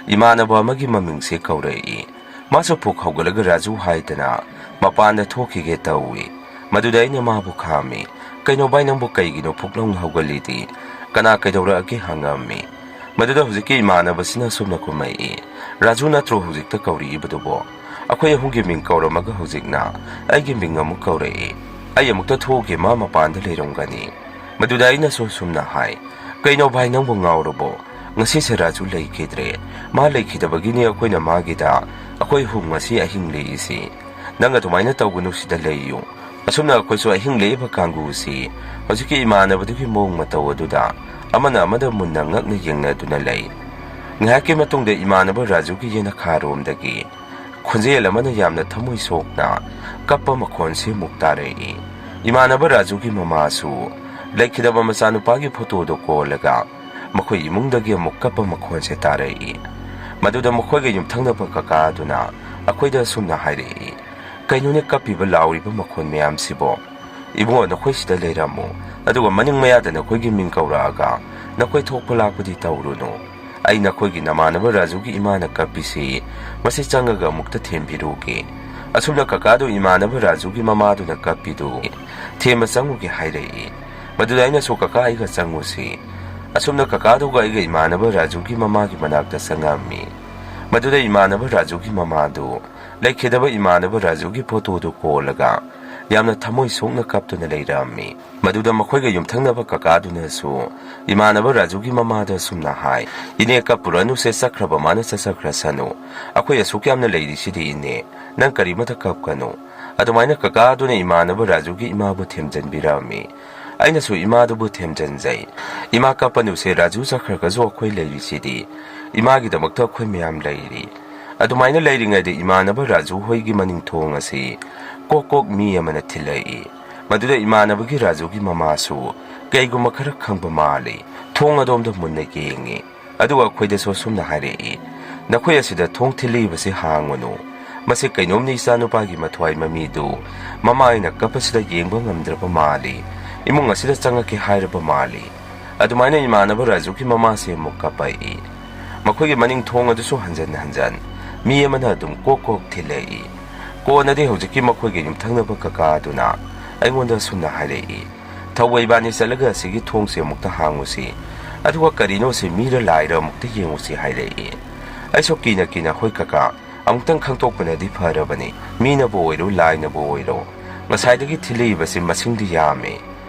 ꯏꯃꯥꯟꯅꯕ ꯑꯃꯒꯤ ꯃꯃꯤꯡꯁꯦ ꯀꯧꯔꯛꯏ꯫ ꯃꯥꯁꯨ ꯐꯨꯛ ꯍꯧꯒꯠꯂꯒ ꯔꯥꯖꯨ ꯍꯥꯏꯗꯅ ꯃꯄꯥꯟꯗ ꯊꯣꯛꯈꯤꯒꯦ ꯇꯧꯏ꯫ ꯃꯗꯨꯗ ꯑꯩꯅ ꯃꯥꯕꯨ ꯈꯥꯝꯃꯤ꯫ "ꯀꯩꯅꯣ ꯚꯥꯏ, ꯅꯪꯕꯨ ꯀꯩꯒꯤꯅꯣ ꯐꯨꯛ ꯂꯥꯎꯅ ꯍꯧꯒꯠꯂꯤꯗꯤ? ꯀꯅꯥ ꯀꯩꯗꯧꯔꯛꯑꯒꯦ?" ꯍꯪꯉꯝꯃꯤ꯫ ꯃꯗꯨꯗ ꯍꯧꯖꯤꯛꯀꯤ ꯏꯃꯥꯟꯅꯕꯁꯤꯅ ꯑꯁꯨꯝꯅ ꯈꯨꯝꯃꯛꯏ, "ꯔꯥꯖꯨ ꯅꯠꯇ꯭ꯔꯣ ꯍꯧꯖꯤꯛꯇ ꯀꯧꯔꯛꯏꯕꯗꯨꯕꯣ? ꯑꯩꯈꯣꯏ ꯑꯍꯨꯝꯒꯤ ꯃꯤꯡ ꯀꯧꯔꯝꯃꯒ ꯍꯧꯖꯤꯛꯅ ꯑꯩꯒꯤ ꯃꯤꯡ ꯑꯃꯨꯛ ꯀꯧꯔꯛꯏ꯫ ꯑꯩ ꯑꯃꯨꯛꯇ ꯊꯣꯛꯎꯒꯦ, ꯃꯥ ꯃꯄꯥꯟꯗ ꯂꯩꯔꯝꯒꯅꯤ"꯫ ꯃꯗꯨꯗ ꯑꯩꯅꯁꯨ ꯑꯁꯨꯝꯅ ꯍꯥꯏ, "ꯀꯩꯅꯣ ꯚꯥꯏ, ꯅꯪꯕꯨ ꯉꯥꯎꯔꯕꯣ? ꯉꯁꯤꯁꯦ ꯔꯥꯖꯨ ꯂꯩꯈꯤꯗ꯭ꯔꯦ꯫ ꯃꯥ ꯂꯩꯈꯤꯗꯕꯒꯤꯅꯤ ꯑꯩꯈꯣꯏꯅ ꯃꯥꯒꯤꯗ ꯑꯩꯈꯣꯏ ꯑꯍꯨꯝ ꯉꯁꯤ ꯑꯍꯤꯡ ꯂꯦꯛꯏꯁꯤ꯫ ꯅꯪ ꯑꯗꯨꯃꯥꯏꯅ ꯇꯧꯒꯅꯨ, ꯁꯤꯗ ꯂꯩꯌꯨ"꯫ ꯑꯁꯨꯝꯅ ꯑꯩꯈꯣꯏꯁꯨ ꯑꯍꯤꯡ ꯂꯦꯛꯏꯕ ꯀꯥꯡꯕꯨꯁꯤ ꯍꯧꯖꯤꯛꯀꯤ ꯏꯃꯥꯟꯅꯕꯗꯨꯒꯤ ꯃꯑꯣꯡ ꯃꯇꯧ ꯑꯗꯨꯗ ꯑꯃꯅ ꯑꯃꯗ ꯃꯨꯟꯅ ꯉꯛꯅ ꯌꯦꯡꯅꯗꯨꯅ ꯂꯩ꯫ ꯉꯥꯏꯍꯥꯛꯀꯤ ꯃꯇꯨꯡꯗ ꯏꯃꯥꯟꯅꯕ ꯔꯥꯖꯨꯒꯤ ꯌꯦꯅꯈꯥꯔꯣꯝꯗꯒꯤ ꯈꯣꯟꯖꯦꯜ ꯑꯃꯅ ꯌꯥꯝꯅ ꯊꯃꯣꯏ ꯁꯣꯛꯅ ꯀꯞꯄ ꯃꯈꯣꯟꯁꯤ ꯑꯃꯨꯛ ꯇꯥꯔꯛꯏ꯫ ꯏꯃꯥꯟꯅꯕ ꯔꯥꯖꯨꯒꯤ ꯃꯃꯥꯁꯨ ꯂꯩꯈꯤꯗꯕ ꯃꯆꯥꯅꯨꯄꯥꯒꯤ ꯐꯣꯇꯣꯗꯨ ꯀꯣꯜꯂꯒ ꯃꯈꯣꯏ ꯏꯃꯨꯡꯗꯒꯤ ꯑꯃꯨꯛ ꯀꯞꯄ ꯃꯈꯣꯟꯁꯦ ꯇꯥꯔꯛꯏ꯫ ꯃꯗꯨꯗ ꯃꯈꯣꯏꯒ ꯌꯨꯝꯊꯪꯅꯕ ꯀꯀꯥ ꯑꯗꯨꯅ ꯑꯩꯈꯣꯏꯗ ꯑꯁꯨꯝꯅ ꯍꯥꯏꯔꯛꯏ, "ꯀꯩꯅꯣꯅꯦ ꯀꯞꯄꯤꯕ ꯂꯥꯎꯔꯤꯕ ꯃꯈꯣꯟ ꯃꯌꯥꯝꯁꯤꯕꯣ? ꯏꯕꯨꯡꯉꯣ, ꯅꯈꯣꯏ ꯁꯤꯗ ꯂꯩꯔꯝꯃꯨ, ꯑꯗꯨꯒ ꯃꯅꯤꯡ ꯃꯌꯥꯗ ꯅꯈꯣꯏꯒꯤ ꯃꯤꯡ ꯀꯧꯔꯛꯑꯒ ꯅꯈꯣꯏ ꯊꯣꯛꯄ ꯂꯥꯛꯄꯗꯤ ꯇꯧꯔꯨꯅꯨ꯫ ꯑꯩ ꯅꯈꯣꯏꯒꯤ ꯅꯃꯥꯟꯅꯕ ꯔꯥꯖꯨꯒꯤ ꯏꯃꯥꯅ ꯀꯞꯄꯤꯁꯤ ꯃꯁꯤ ꯆꯪꯉꯒ ꯑꯃꯨꯛꯇ ꯊꯦꯝꯕꯤꯔꯨꯒꯦ"꯫ ꯑꯁꯨꯝꯅ ꯀꯀꯥꯗꯨ ꯏꯃꯥꯟꯅꯕ ꯔꯥꯖꯨꯒꯤ ꯃꯃꯥꯗꯨꯅ ꯀꯞꯄꯤꯗꯨ ꯊꯦꯝꯕ ꯆꯪꯉꯨꯒꯦ ꯍꯥꯏꯔꯛꯏ꯫ ꯃꯗꯨꯗ ꯑꯩꯅꯁꯨ, "ꯀꯀꯥ, ꯑꯩꯒ ꯆꯪꯉꯨꯁꯤ"꯫ ꯑꯁꯨꯝꯅ ꯀꯀꯥꯗꯨꯒ ꯑꯩꯒ ꯏꯃꯥꯟꯅꯕ ꯔꯥꯖꯨꯒꯤ ꯃꯃꯥꯒꯤ ꯃꯅꯥꯛꯇ ꯆꯪꯉꯝꯃꯤ꯫ ꯃꯗꯨꯗ ꯏꯃꯥꯟꯅꯕ ꯔꯥꯖꯨꯒꯤ ꯃꯃꯥꯗꯨ ꯂꯩꯈꯤꯗꯕ ꯏꯃꯥꯟꯅꯕ ꯔꯥꯖꯨꯒꯤ ꯐꯣꯇꯣꯗꯨ ꯀꯣꯜꯂꯒ ꯌꯥꯝꯅ ꯊꯃꯣꯏ ꯁꯣꯛꯅ ꯀꯞꯇꯨꯅ ꯂꯩꯔꯝꯃꯤ꯫ ꯃꯗꯨꯗ ꯃꯈꯣꯏꯒ ꯌꯨꯝꯊꯪꯅꯕ ꯀꯀꯥꯗꯨꯅꯁꯨ ꯏꯃꯥꯟꯅꯕ ꯔꯥꯖꯨꯒꯤ ꯃꯃꯥꯗ ꯑꯁꯨꯝꯅ ꯍꯥꯏ, "ꯏꯅꯦ, ꯀꯞꯄꯨꯔꯅꯨꯁꯦ, ꯆꯠꯈ꯭ꯔꯕ ꯃꯥꯅ ꯆꯠꯆꯈ꯭ꯔꯁꯅꯨ꯫ ꯑꯩꯈꯣꯏ ꯑꯁꯨꯛ ꯌꯥꯝꯅ ꯂꯩꯔꯤꯁꯤꯗꯤ ꯏꯅꯦ, ꯅꯪ ꯀꯔꯤꯃꯇ ꯀꯞꯀꯅꯨ꯫ ꯑꯗꯨꯃꯥꯏꯅ ꯀꯀꯥ ꯑꯗꯨꯅ ꯏꯃꯥꯟꯅꯕ ꯔꯥꯖꯨꯒꯤ ꯏꯃꯥꯕꯨ ꯊꯦꯝꯖꯤꯟꯕꯤꯔꯝꯃꯤ꯫ ꯑꯩꯅꯁꯨ ꯏꯃꯥꯗꯨꯕꯨ ꯊꯦꯝꯖꯤꯟꯖꯩ꯫ "ꯏꯃꯥ, ꯀꯞꯄꯅꯨꯁꯦ, ꯔꯥꯖꯨ ꯆꯠꯈ꯭ꯔꯒꯁꯨ ꯑꯩꯈꯣꯏ ꯂꯩꯔꯤꯁꯤꯗꯤ꯫ ꯏꯃꯥꯒꯤꯗꯃꯛꯇ ꯑꯩꯈꯣꯏ ꯃꯌꯥꯝ ꯂꯩꯔꯤ"꯫ ꯑꯗꯨꯃꯥꯏꯅ ꯂꯩꯔꯤꯉꯩꯗ ꯏꯃꯥꯟꯅꯕ ꯔꯥꯖꯨ ꯍꯣꯏꯒꯤ ꯃꯅꯤꯡ ꯊꯣꯡ ꯑꯁꯤ ꯀꯣꯛ ꯀꯣꯛ ꯃꯤ ꯑꯃꯅ ꯊꯤꯜꯂꯛꯏ꯫ ꯃꯗꯨꯗ ꯏꯃꯥꯟꯅꯕꯒꯤ ꯔꯥꯖꯨꯒꯤ ꯃꯃꯥꯁꯨ ꯀꯩꯒꯨꯝꯕ ꯈꯔ ꯈꯪꯕ ꯃꯥꯜꯂꯤ꯫ ꯊꯣꯡ ꯑꯗꯣꯝꯗ ꯃꯨꯟꯅ ꯌꯦꯡꯉꯤ꯫ ꯑꯗꯨꯒ ꯑꯩꯈꯣꯏꯗꯁꯨ ꯑꯁꯨꯝꯅ ꯍꯥꯏꯔꯛꯏ, "ꯅꯈꯣꯏ ꯑꯁꯤꯗ ꯊꯣꯡ ꯊꯤꯜꯂꯤꯕꯁꯤ ꯍꯥꯡꯉꯨꯅꯨ꯫ ꯃꯁꯤ ꯀꯩꯅꯣꯝꯅꯤ, ꯏꯆꯥꯅꯨꯄꯥꯒꯤ ꯃꯊ꯭ꯋꯥꯏ ꯃꯃꯤꯗꯨ ꯃꯃꯥ ꯑꯩꯅ ꯀꯞꯄꯁꯤꯗ ꯌꯦꯡꯕ ꯉꯝꯗ꯭ꯔꯕ ꯃꯥꯜꯂꯤ꯫ ꯏꯃꯨꯡ ꯑꯁꯤꯗ ꯆꯪꯉꯛꯀꯦ" ꯍꯥꯏꯔꯕ ꯃꯥꯜꯂꯤ꯫ ꯑꯗꯨꯃꯥꯏꯅ ꯏꯃꯥꯟꯅꯕ ꯔꯥꯖꯨꯒꯤ ꯃꯃꯥꯁꯦ ꯑꯃꯨꯛ ꯀꯞꯄꯛꯏ꯫ ꯃꯈꯣꯏꯒꯤ ꯃꯅꯤꯡ ꯊꯣꯡ ꯑꯗꯨꯁꯨ ꯍꯟꯖꯟ ꯍꯟꯖꯟ ꯃꯤ ꯑꯃꯅ ꯑꯗꯨꯝ ꯀꯣꯛ ꯀꯣꯛ ꯊꯤꯜꯂꯛꯏ꯫ ꯀꯣꯟꯅꯗꯤ ꯍꯧꯖꯤꯛꯀꯤ ꯃꯈꯣꯏꯒꯤ ꯌꯨꯝꯊꯪꯅꯕ ꯀꯀꯥ ꯑꯗꯨꯅ ꯑꯩꯉꯣꯟꯗ ꯑꯁꯨꯝꯅ ꯍꯥꯏꯔꯛꯏ, "ꯊꯧꯕ ꯏꯕꯥꯅꯤ ꯆꯠꯂꯒ ꯑꯁꯤꯒꯤ ꯊꯣꯡꯁꯦ ꯑꯃꯨꯛꯇ ꯍꯥꯡꯉꯨꯁꯤ, ꯑꯗꯨꯒ ꯀꯔꯤꯅꯣ ꯁꯤ ꯃꯤꯔ ꯂꯥꯏꯔ ꯑꯃꯨꯛꯇ ꯌꯦꯡꯉꯨꯁꯤ" ꯍꯥꯏꯔꯛꯏ꯫ ꯑꯩꯁꯨ ꯀꯤꯅ ꯀꯤꯅ, "ꯍꯣꯏ ꯀꯀꯥ, ꯑꯃꯨꯛꯇꯪ ꯈꯪꯗꯣꯛꯄꯅꯗꯤ ꯐꯔꯕꯅꯤ, ꯃꯤꯅꯕꯨ ꯑꯣꯏꯔꯣ ꯂꯥꯏꯅꯕꯨ ꯑꯣꯏꯔꯣ, ꯉꯁꯥꯏꯗꯒꯤ ꯊꯤꯜꯂꯛꯏꯕꯁꯤ ꯃꯁꯤꯡꯗꯤ ꯌꯥꯝꯃꯤ"꯫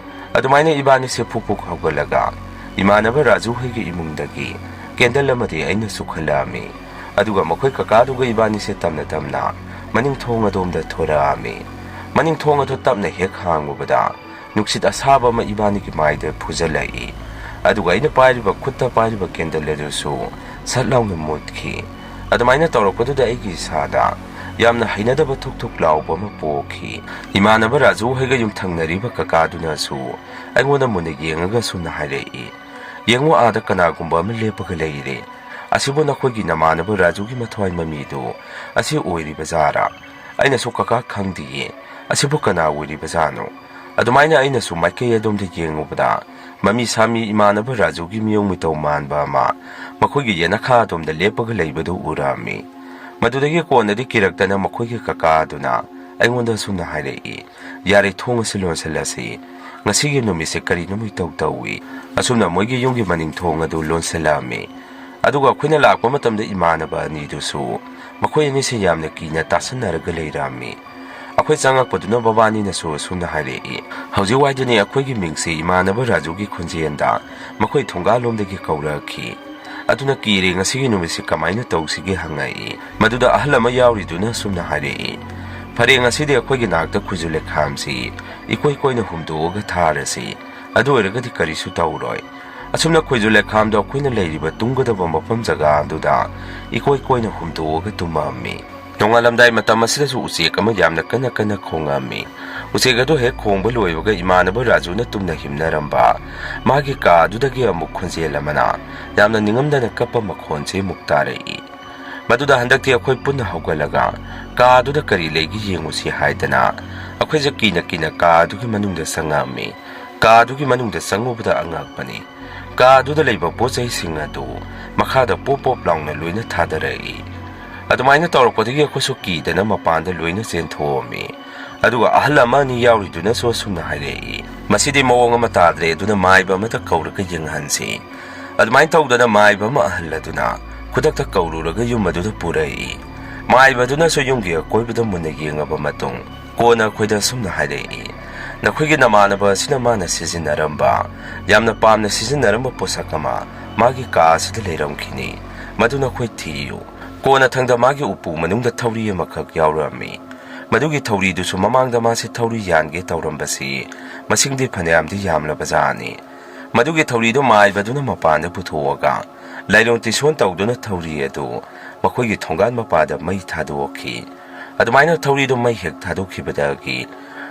ꯑꯗꯨꯃꯥꯏꯅ ꯏꯕꯥꯅꯤꯁꯦ ꯐꯨꯛ ꯐꯨꯛ ꯍꯧꯒꯠꯂꯒ ꯏꯃꯥꯟꯅꯕ ꯔꯥꯖꯨ ꯍꯣꯏꯒꯤ ꯏꯃꯨꯡꯗꯒꯤ ꯀꯦꯟꯗꯜ ꯑꯃꯗꯤ ꯑꯩꯅ ꯆꯨꯈꯠꯂꯛꯑꯝꯃꯤ꯫ ꯑꯗꯨꯒ ꯃꯈꯣꯏ ꯀꯀꯥꯗꯨꯒ ꯏꯕꯥꯅꯤꯁꯦ ꯇꯞꯅ ꯇꯞꯅ ꯃꯅꯤꯡ ꯊꯣꯡ ꯑꯗꯣꯝꯗ ꯊꯣꯔꯛꯑꯝꯃꯤ꯫ ꯃꯅꯤꯡ ꯊꯣꯡ ꯑꯗꯨ ꯇꯞꯅ ꯍꯦꯛ ꯍꯥꯡꯉꯨꯕꯗ ꯅꯨꯡꯁꯤꯠ ꯑꯁꯥꯕ ꯑꯃ ꯏꯕꯥꯅꯤꯒꯤ ꯃꯥꯏꯗ ꯐꯨꯖꯜꯂꯛꯏ꯫ ꯑꯗꯨꯒ ꯑꯩꯅ ꯄꯥꯏꯔꯤꯕ, ꯈꯨꯠꯇ ꯄꯥꯏꯔꯤꯕ ꯀꯦꯟꯗꯜ ꯑꯗꯨꯁꯨ ꯁꯠ ꯂꯥꯎꯅ ꯃꯨꯠꯈꯤ꯫ ꯑꯗꯨꯃꯥꯏꯅ ꯇꯧꯔꯛꯄꯗꯨꯗ ꯑꯩꯒꯤ ꯏꯁꯥꯗ ꯌꯥꯝꯅ ꯍꯩꯅꯗꯕ ꯊꯨꯛ ꯊꯨꯛ ꯂꯥꯎꯕ ꯑꯃ ꯄꯣꯛꯈꯤ꯫ ꯏꯃꯥꯟꯅꯕ ꯔꯥꯖꯨ ꯍꯣꯏꯒ ꯌꯨꯝꯊꯪꯅꯔꯤꯕ ꯀꯀꯥꯗꯨꯅꯁꯨ ꯑꯩꯉꯣꯟꯗ ꯃꯨꯟꯅ ꯌꯦꯡꯉꯒ ꯁꯨꯝꯅ ꯍꯥꯏꯔꯛꯏ, "ꯌꯦꯡꯉꯨ, ꯑꯥꯗ ꯀꯅꯥꯒꯨꯝꯕ ꯑꯃ ꯂꯦꯞꯄꯒ ꯂꯩꯔꯦ꯫ ꯑꯁꯤꯕꯨ ꯅꯈꯣꯏꯒꯤ ꯅꯃꯥꯟꯅꯕ ꯔꯥꯖꯨꯒꯤ ꯃꯊ꯭ꯋꯥꯏ ꯃꯃꯤꯗꯨ ꯑꯁꯤ ꯑꯣꯏꯔꯤꯕ ꯖꯥꯔꯥ?" ꯑꯩꯅꯁꯨ, "ꯀꯀꯥ, ꯈꯪꯗꯦꯌꯦ꯫ ꯑꯁꯤꯕꯨ ꯀꯅꯥ ꯑꯣꯏꯔꯤꯕꯖꯥꯠꯅꯣ?" ꯑꯗꯨꯃꯥꯏꯅ ꯑꯩꯅꯁꯨ ꯃꯥꯏꯀꯩ ꯑꯗꯣꯝꯗ ꯌꯦꯡꯉꯨꯕꯗ ꯃꯃꯤ ꯁꯥꯃꯤ ꯏꯃꯥꯟꯅꯕ ꯔꯥꯖꯨꯒꯤ ꯃꯤꯑꯣꯡ ꯃꯤꯇꯧ ꯃꯥꯟꯕ ꯑꯃ ꯃꯈꯣꯏꯒꯤ ꯌꯦꯅꯈꯥ ꯑꯗꯣꯝꯗ ꯂꯦꯞꯄꯒ ꯂꯩꯕꯗꯨ ꯎꯔꯝꯃꯤ꯫ ꯃꯗꯨꯗꯒꯤ ꯀꯣꯟꯅꯗꯤ ꯀꯤꯔꯛꯇꯅ ꯃꯈꯣꯏꯒꯤ ꯀꯀꯥ ꯑꯗꯨꯅ ꯑꯩꯉꯣꯟꯗ ꯑꯁꯨꯝꯅ ꯍꯥꯏꯔꯛꯏ, "ꯌꯥꯔꯦ, ꯊꯣꯡ ꯑꯁꯤ ꯂꯣꯟꯁꯤꯜꯂꯁꯤ꯫ ꯉꯁꯤꯒꯤ ꯅꯨꯃꯤꯠꯁꯦ ꯀꯔꯤꯅꯣꯝ ꯏꯇꯧ ꯇꯧꯏ"꯫ ꯑꯁꯨꯝꯅ ꯃꯣꯏꯒꯤ ꯌꯨꯝꯒꯤ ꯃꯅꯤꯡ ꯊꯣꯡ ꯑꯗꯨ ꯂꯣꯟꯁꯤꯜꯂꯛꯑꯝꯃꯤ꯫ ꯑꯗꯨꯒ ꯑꯩꯈꯣꯏꯅ ꯂꯥꯛꯄ ꯃꯇꯝꯗ ꯏꯃꯥꯟꯅꯕ ꯑꯅꯤꯗꯨꯁꯨ ꯃꯈꯣꯏ ꯑꯅꯤꯁꯦ ꯌꯥꯝꯅ ꯀꯤꯅ ꯇꯥꯁꯟꯅꯔꯒ ꯂꯩꯔꯝꯃꯤ꯫ ꯑꯩꯈꯣꯏ ꯆꯪꯉꯛꯄꯗꯨꯅ ꯃꯕꯥꯅꯤꯅꯁꯨ ꯑꯁꯨꯝꯅ ꯍꯥꯏꯔꯛꯏ, "ꯍꯧꯖꯤꯛ ꯋꯥꯏꯗꯅꯦ ꯑꯩꯈꯣꯏꯒꯤ ꯃꯤꯡꯁꯦ ꯏꯃꯥꯟꯅꯕ ꯔꯥꯖꯨꯒꯤ ꯈꯣꯟꯖꯦꯜꯗ ꯃꯈꯣꯏ ꯊꯣꯡꯒꯥꯜꯂꯣꯝꯗꯒꯤ ꯀꯧꯔꯛꯈꯤ꯫ ꯑꯗꯨꯅ ꯀꯤꯔꯦ, ꯉꯁꯤꯒꯤ ꯅꯨꯃꯤꯠꯁꯤ ꯀꯃꯥꯏꯅ ꯇꯧꯁꯤꯒꯦ?" ꯍꯪꯉꯛꯏ꯫ ꯃꯗꯨꯗ ꯑꯍꯜ ꯑꯃ ꯌꯥꯎꯔꯤꯗꯨꯅ ꯑꯁꯨꯝꯅ ꯍꯥꯏꯔꯛꯏ, ꯐꯔꯦ, ꯉꯁꯤꯗꯤ ꯑꯩꯈꯣꯏꯒꯤ ꯅꯥꯛꯇ ꯈꯨꯖꯨ ꯂꯩꯈꯥꯝꯁꯤ ꯏꯀꯣꯏ ꯀꯣꯏꯅ ꯍꯨꯝꯗꯣꯛꯑꯒ ꯊꯥꯔꯁꯤ꯫ ꯑꯗꯨ ꯑꯣꯏꯔꯒꯗꯤ ꯀꯔꯤꯁꯨ ꯇꯧꯔꯣꯏ꯫ ꯑꯁꯨꯝꯅ ꯈꯨꯖꯨ ꯂꯩꯈꯥꯝꯗꯣ ꯑꯩꯈꯣꯏꯅ ꯂꯩꯔꯤꯕ ꯇꯨꯝꯒꯗꯕ ꯃꯐꯝ ꯖꯒꯥ ꯑꯗꯨꯗ ꯏꯀꯣꯏ ꯀꯣꯏꯅ ꯍꯨꯝꯗꯣꯛꯑꯒ ꯇꯨꯝꯃꯝꯃꯤ꯫ ꯅꯣꯡꯉꯥꯜꯂꯝꯗꯥꯏ ꯃꯇꯝ ꯑꯁꯤꯗꯁꯨ ꯎꯆꯦꯛ ꯑꯃ ꯌꯥꯝꯅ ꯀꯟꯅ ꯀꯟꯅ ꯈꯣꯡꯉꯝꯃꯤ꯫ ꯎꯆꯦꯛ ꯑꯗꯨ ꯍꯦꯛ ꯈꯣꯡꯕ ꯂꯣꯏꯕꯒ ꯏꯃꯥꯟꯅꯕ ꯔꯥꯖꯨꯅ ꯇꯨꯝꯅ ꯍꯤꯞꯅꯔꯝꯕ ꯃꯥꯒꯤ ꯀꯥ ꯑꯗꯨꯗꯒꯤ ꯑꯃꯨꯛ ꯈꯣꯟꯖꯦꯜ ꯑꯃꯅ ꯌꯥꯝꯅ ꯅꯤꯡꯉꯝꯗꯅ ꯀꯞꯄ ꯃꯈꯣꯟꯁꯦ ꯑꯃꯨꯛ ꯇꯥꯔꯛꯏ꯫ ꯃꯗꯨꯗ ꯍꯟꯗꯛꯇꯤ ꯑꯩꯈꯣꯏ ꯄꯨꯟꯅ ꯍꯧꯒꯠꯂꯒ ꯀꯥ ꯑꯗꯨꯗ ꯀꯔꯤ ꯂꯩꯒꯦ ꯌꯦꯡꯉꯨꯁꯤ ꯍꯥꯏꯗꯅ ꯑꯩꯈꯣꯏꯁꯦ ꯀꯤꯅ ꯀꯤꯅ ꯀꯥ ꯑꯗꯨꯒꯤ ꯃꯅꯨꯡꯗ ꯆꯪꯉꯛꯑꯝꯃꯤ꯫ ꯀꯥ ꯑꯗꯨꯒꯤ ꯃꯅꯨꯡꯗ ꯆꯪꯉꯨꯕꯗ ꯑꯉꯛꯄꯅꯤ꯫ ꯀꯥ ꯑꯗꯨꯗ ꯂꯩꯕ ꯄꯣꯠ ꯆꯩꯁꯤꯡ ꯑꯗꯨ ꯃꯈꯥꯗ ꯄꯣꯞ ꯄꯣꯞ ꯂꯥꯎꯅ ꯂꯣꯏꯅ ꯊꯥꯗꯔꯛꯏ꯫ ꯑꯗꯨꯃꯥꯏꯅ ꯇꯧꯔꯛꯄꯗꯒꯤ ꯑꯩꯈꯣꯏꯁꯨ ꯀꯤꯗꯅ ꯃꯄꯥꯟꯗ ꯂꯣꯏꯅ ꯆꯦꯟꯊꯣꯛꯑꯝꯃꯤ꯫ ꯑꯗꯨꯒ ꯑꯍꯜ ꯑꯃ ꯑꯅꯤ ꯌꯥꯎꯔꯤꯗꯨꯅꯁꯨ ꯑꯁꯨꯝꯅ ꯍꯥꯏꯔꯛꯏ, "ꯃꯁꯤꯗꯤ ꯃꯑꯣꯡ ꯑꯃ ꯇꯥꯗ꯭ꯔꯦ, ꯑꯗꯨꯅ ꯃꯥꯏꯕ ꯑꯃꯗ ꯀꯧꯔꯒ ꯌꯦꯡꯍꯟꯁꯤ꯫" ꯑꯗꯨꯃꯥꯏꯅ ꯇꯧꯗꯅ ꯃꯥꯏꯕ ꯑꯃ ꯑꯍꯜ ꯑꯗꯨꯅ ꯈꯨꯗꯛꯇ ꯀꯧꯔꯨꯔꯒ ꯌꯨꯝ ꯑꯗꯨꯗ ꯄꯨꯔꯛꯏ꯫ ꯃꯥꯏꯕꯗꯨꯅꯁꯨ ꯌꯨꯝꯒꯤ ꯑꯀꯣꯏꯕꯗ ꯃꯨꯟꯅ ꯌꯦꯡꯉꯕ ꯃꯇꯨꯡ ꯀꯣꯟꯅ ꯑꯩꯈꯣꯏꯗ ꯑꯁꯨꯝꯅ ꯍꯥꯏꯔꯛꯏ, "ꯅꯈꯣꯏꯒꯤ ꯅꯃꯥꯟꯅꯕ ꯑꯁꯤꯅ ꯃꯥꯅ ꯁꯤꯖꯤꯟꯅꯔꯝꯕ, ꯌꯥꯝꯅ ꯄꯥꯝꯅ ꯁꯤꯖꯤꯟꯅꯔꯝꯕ ꯄꯣꯠꯁꯛ ꯑꯃ ꯃꯥꯒꯤ ꯀꯥ ꯑꯁꯤꯗ ꯂꯩꯔꯝꯈꯤꯅꯤ꯫ ꯃꯗꯨ ꯅꯈꯣꯏ ꯊꯤꯌꯨ꯫" ꯀꯣꯟꯅꯊꯪꯗ ꯃꯥꯒꯤ ꯎꯄꯨ ꯃꯅꯨꯡꯗ ꯊꯧꯔꯤ ꯑꯃꯈꯛ ꯌꯥꯎꯔꯝꯃꯤ꯫ ꯃꯗꯨꯒꯤ ꯊꯧꯔꯤꯗꯨꯁꯨ ꯃꯃꯥꯡꯗ ꯃꯥꯁꯦ ꯊꯧꯔꯤ ꯌꯥꯟꯒꯦ ꯇꯧꯔꯝꯕꯁꯤ ꯃꯁꯤꯡꯗꯤ ꯐꯅꯌꯥꯝꯗꯤ ꯌꯥꯝꯂꯕꯖꯥꯠꯅꯤ꯫ ꯃꯗꯨꯒꯤ ꯊꯧꯔꯤꯗꯨ ꯃꯥꯏꯕꯗꯨꯅ ꯃꯄꯥꯟꯗ ꯄꯨꯊꯣꯛꯑꯒ ꯂꯥꯏꯔꯣꯟ ꯇꯤꯁꯣꯟ ꯇꯧꯗꯨꯅ ꯊꯧꯔꯤ ꯑꯗꯨ ꯃꯈꯣꯏꯒꯤ ꯊꯣꯡꯒꯥꯟ ꯃꯄꯥꯗ ꯃꯩ ꯊꯥꯗꯣꯛꯈꯤ꯫ ꯑꯗꯨꯃꯥꯏꯅ ꯊꯧꯔꯤꯗꯨ ꯃꯩ ꯍꯦꯛ ꯊꯥꯗꯣꯛꯈꯤꯕꯗꯒꯤ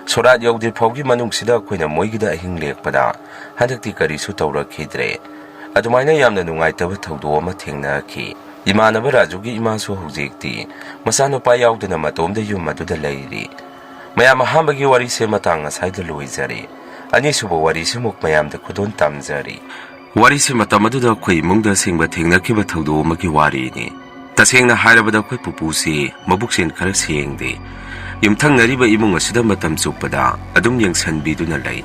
ꯁꯣꯔꯥꯠ ꯌꯧꯗ꯭ꯔꯤ ꯐꯥꯎꯒꯤ ꯃꯅꯨꯡꯁꯤꯗ ꯑꯩꯈꯣꯏꯅ ꯃꯣꯏꯒꯤꯗ ꯑꯍꯤꯡ ꯂꯦꯛꯄꯗ ꯍꯟꯗꯛꯇꯤ ꯀꯔꯤꯁꯨ ꯇꯧꯔꯛꯈꯤꯗ꯭ꯔꯦ꯫ ꯑꯗꯨꯃꯥꯏꯅ ꯌꯥꯝꯅ ꯅꯨꯡꯉꯥꯏꯇꯕ ꯊꯧꯗꯣꯛ ꯑꯃ ꯊꯦꯡꯅꯈꯤ꯫ ꯏꯃꯥꯟꯅꯕ ꯔꯥꯖꯨꯒꯤ ꯏꯃꯥꯁꯨ ꯍꯧꯖꯤꯛꯇꯤ ꯃꯆꯥꯅꯨꯄꯥ ꯌꯥꯎꯗꯅ ꯃꯇꯣꯝꯗ ꯌꯨꯝ ꯑꯗꯨꯗ ꯂꯩꯔꯤ꯫ ꯃꯌꯥꯝ, ꯑꯍꯥꯟꯕꯒꯤ ꯋꯥꯔꯤꯁꯦ ꯃꯇꯥꯡ ꯑꯁꯥꯏꯗ ꯂꯣꯏꯖꯔꯦ꯫ ꯑꯅꯤꯁꯨꯕ ꯋꯥꯔꯤꯁꯤꯃꯨꯛ ꯃꯌꯥꯝꯗ ꯈꯨꯗꯣꯜ ꯇꯝꯖꯔꯤ꯫ ꯋꯥꯔꯤꯁꯤ ꯃꯇꯝ ꯑꯗꯨꯗ ꯑꯩꯈꯣꯏ ꯏꯃꯨꯡꯗ ꯑꯁꯦꯡꯕ ꯊꯦꯡꯅꯈꯤꯕ ꯊꯧꯗꯣꯛ ꯑꯃꯒꯤ ꯋꯥꯔꯤꯅꯤ꯫ ꯇꯁꯦꯡꯅ ꯍꯥꯏꯔꯕꯗ ꯑꯩꯈꯣꯏ ꯄꯨꯄꯨꯁꯤ ꯃꯕꯨꯛꯆꯦꯜ ꯈꯔ ꯁꯦꯡꯗꯦ꯫ ꯌꯨꯝꯊꯪꯅꯔꯤꯕ ꯏꯃꯨꯡ ꯑꯁꯤꯗ ꯃꯇꯝ ꯆꯨꯞꯄꯗ ꯑꯗꯨꯝ ꯌꯦꯡꯁꯤꯟꯕꯤꯗꯨꯅ ꯂꯩ꯫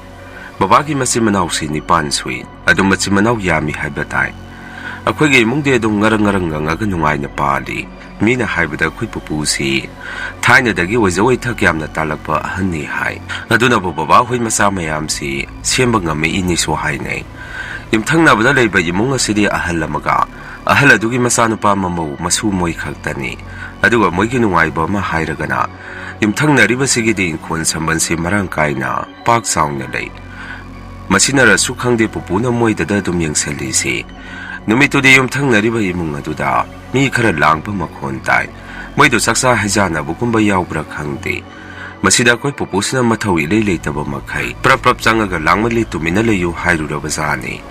ꯕꯕꯥꯒꯤ ꯃꯆꯤꯟ ꯃꯅꯥꯎꯁꯤ ꯅꯤꯄꯥꯟ ꯁꯨꯏ꯫ ꯑꯗꯨꯝ ꯃꯆꯤꯟ ꯃꯅꯥꯎ ꯌꯥꯝꯃꯤ ꯍꯥꯏꯕ ꯇꯥꯏ꯫ ꯑꯩꯈꯣꯏꯒꯤ ꯏꯃꯨꯡꯗꯤ ꯑꯗꯨꯝ ꯉꯔꯪ ꯉꯔꯪ ꯉꯪꯉꯒ ꯅꯨꯡꯉꯥꯏꯅ ꯄꯥꯜꯂꯤ꯫ ꯃꯤꯅ ꯍꯥꯏꯕꯗ ꯑꯩꯈꯣꯏ ꯄꯨꯄꯨꯁꯤ ꯊꯥꯏꯅꯗꯒꯤ ꯑꯣꯏꯖ ꯑꯣꯏꯊꯛ ꯌꯥꯝꯅ ꯇꯥꯜꯂꯛꯄ ꯑꯍꯟꯅꯤ ꯍꯥꯏ꯫ ꯑꯗꯨꯅꯕꯨ ꯕꯕꯥꯍꯣꯏ ꯃꯆꯥ ꯃꯌꯥꯝꯁꯤ ꯁꯦꯝꯕ ꯉꯝꯃꯛꯏꯅꯤꯁꯨ ꯍꯥꯏꯅꯩ꯫ ꯌꯨꯝꯊꯪꯅꯕꯗ ꯂꯩꯕ ꯏꯃꯨꯡ ꯑꯁꯤꯗꯤ ꯑꯍꯜ ꯑꯃꯒ ꯑꯍꯜ ꯑꯗꯨꯒꯤ ꯃꯆꯥꯅꯨꯄꯥ ꯃꯃꯧ ꯃꯁꯨ ꯃꯣꯏ ꯈꯛꯇꯅꯤ꯫ ꯑꯗꯨꯒ ꯃꯣꯏꯒꯤ ꯅꯨꯡꯉꯥꯏꯕ ꯑꯃ ꯍꯥꯏꯔꯒꯅ, ꯌꯨꯝꯊꯪꯅꯔꯤꯕꯁꯤꯒꯤꯗꯤ ꯏꯪꯈꯣꯜ ꯁꯝꯕꯜꯁꯤ ꯃꯔꯥꯡ ꯀꯥꯏꯅ ꯄꯥꯛ ꯆꯥꯎꯅ ꯂꯩ꯫ ꯃꯁꯤꯅꯔꯁꯨ ꯈꯪꯗꯦ, ꯄꯨꯄꯨꯅ ꯃꯣꯏꯗꯗ ꯑꯗꯨꯝ ꯌꯦꯡꯁꯤꯜꯂꯤꯁꯤ꯫ ꯅꯨꯃꯤꯠꯇꯨꯗꯤ ꯌꯨꯝꯊꯪꯅꯔꯤꯕ ꯏꯃꯨꯡ ꯑꯗꯨꯗ ꯃꯤ ꯈꯔ ꯂꯥꯡꯕ ꯃꯈꯣꯟ ꯇꯥꯏ꯫ ꯃꯣꯏꯗꯨ ꯆꯥꯛꯆꯥ ꯍꯩꯖꯥꯟꯅꯕꯒꯨꯝꯕ ꯌꯥꯎꯕ꯭ꯔꯥ ꯈꯪꯗꯦ꯫ ꯃꯁꯤꯗ ꯑꯩꯈꯣꯏ ꯄꯨꯄꯨꯁꯤꯅ ꯃꯊꯧ ꯏꯂꯩ ꯂꯩꯇꯕ ꯃꯈꯩ ꯄ꯭ꯔꯞ ꯄ꯭ꯔꯞ ꯆꯪꯉꯒ, "ꯂꯥꯡꯃꯜꯂꯤ, ꯇꯨꯃꯤꯟꯅ ꯂꯩꯌꯨ" ꯍꯥꯏꯔꯨꯔꯕꯖꯥꯠꯅꯤ꯫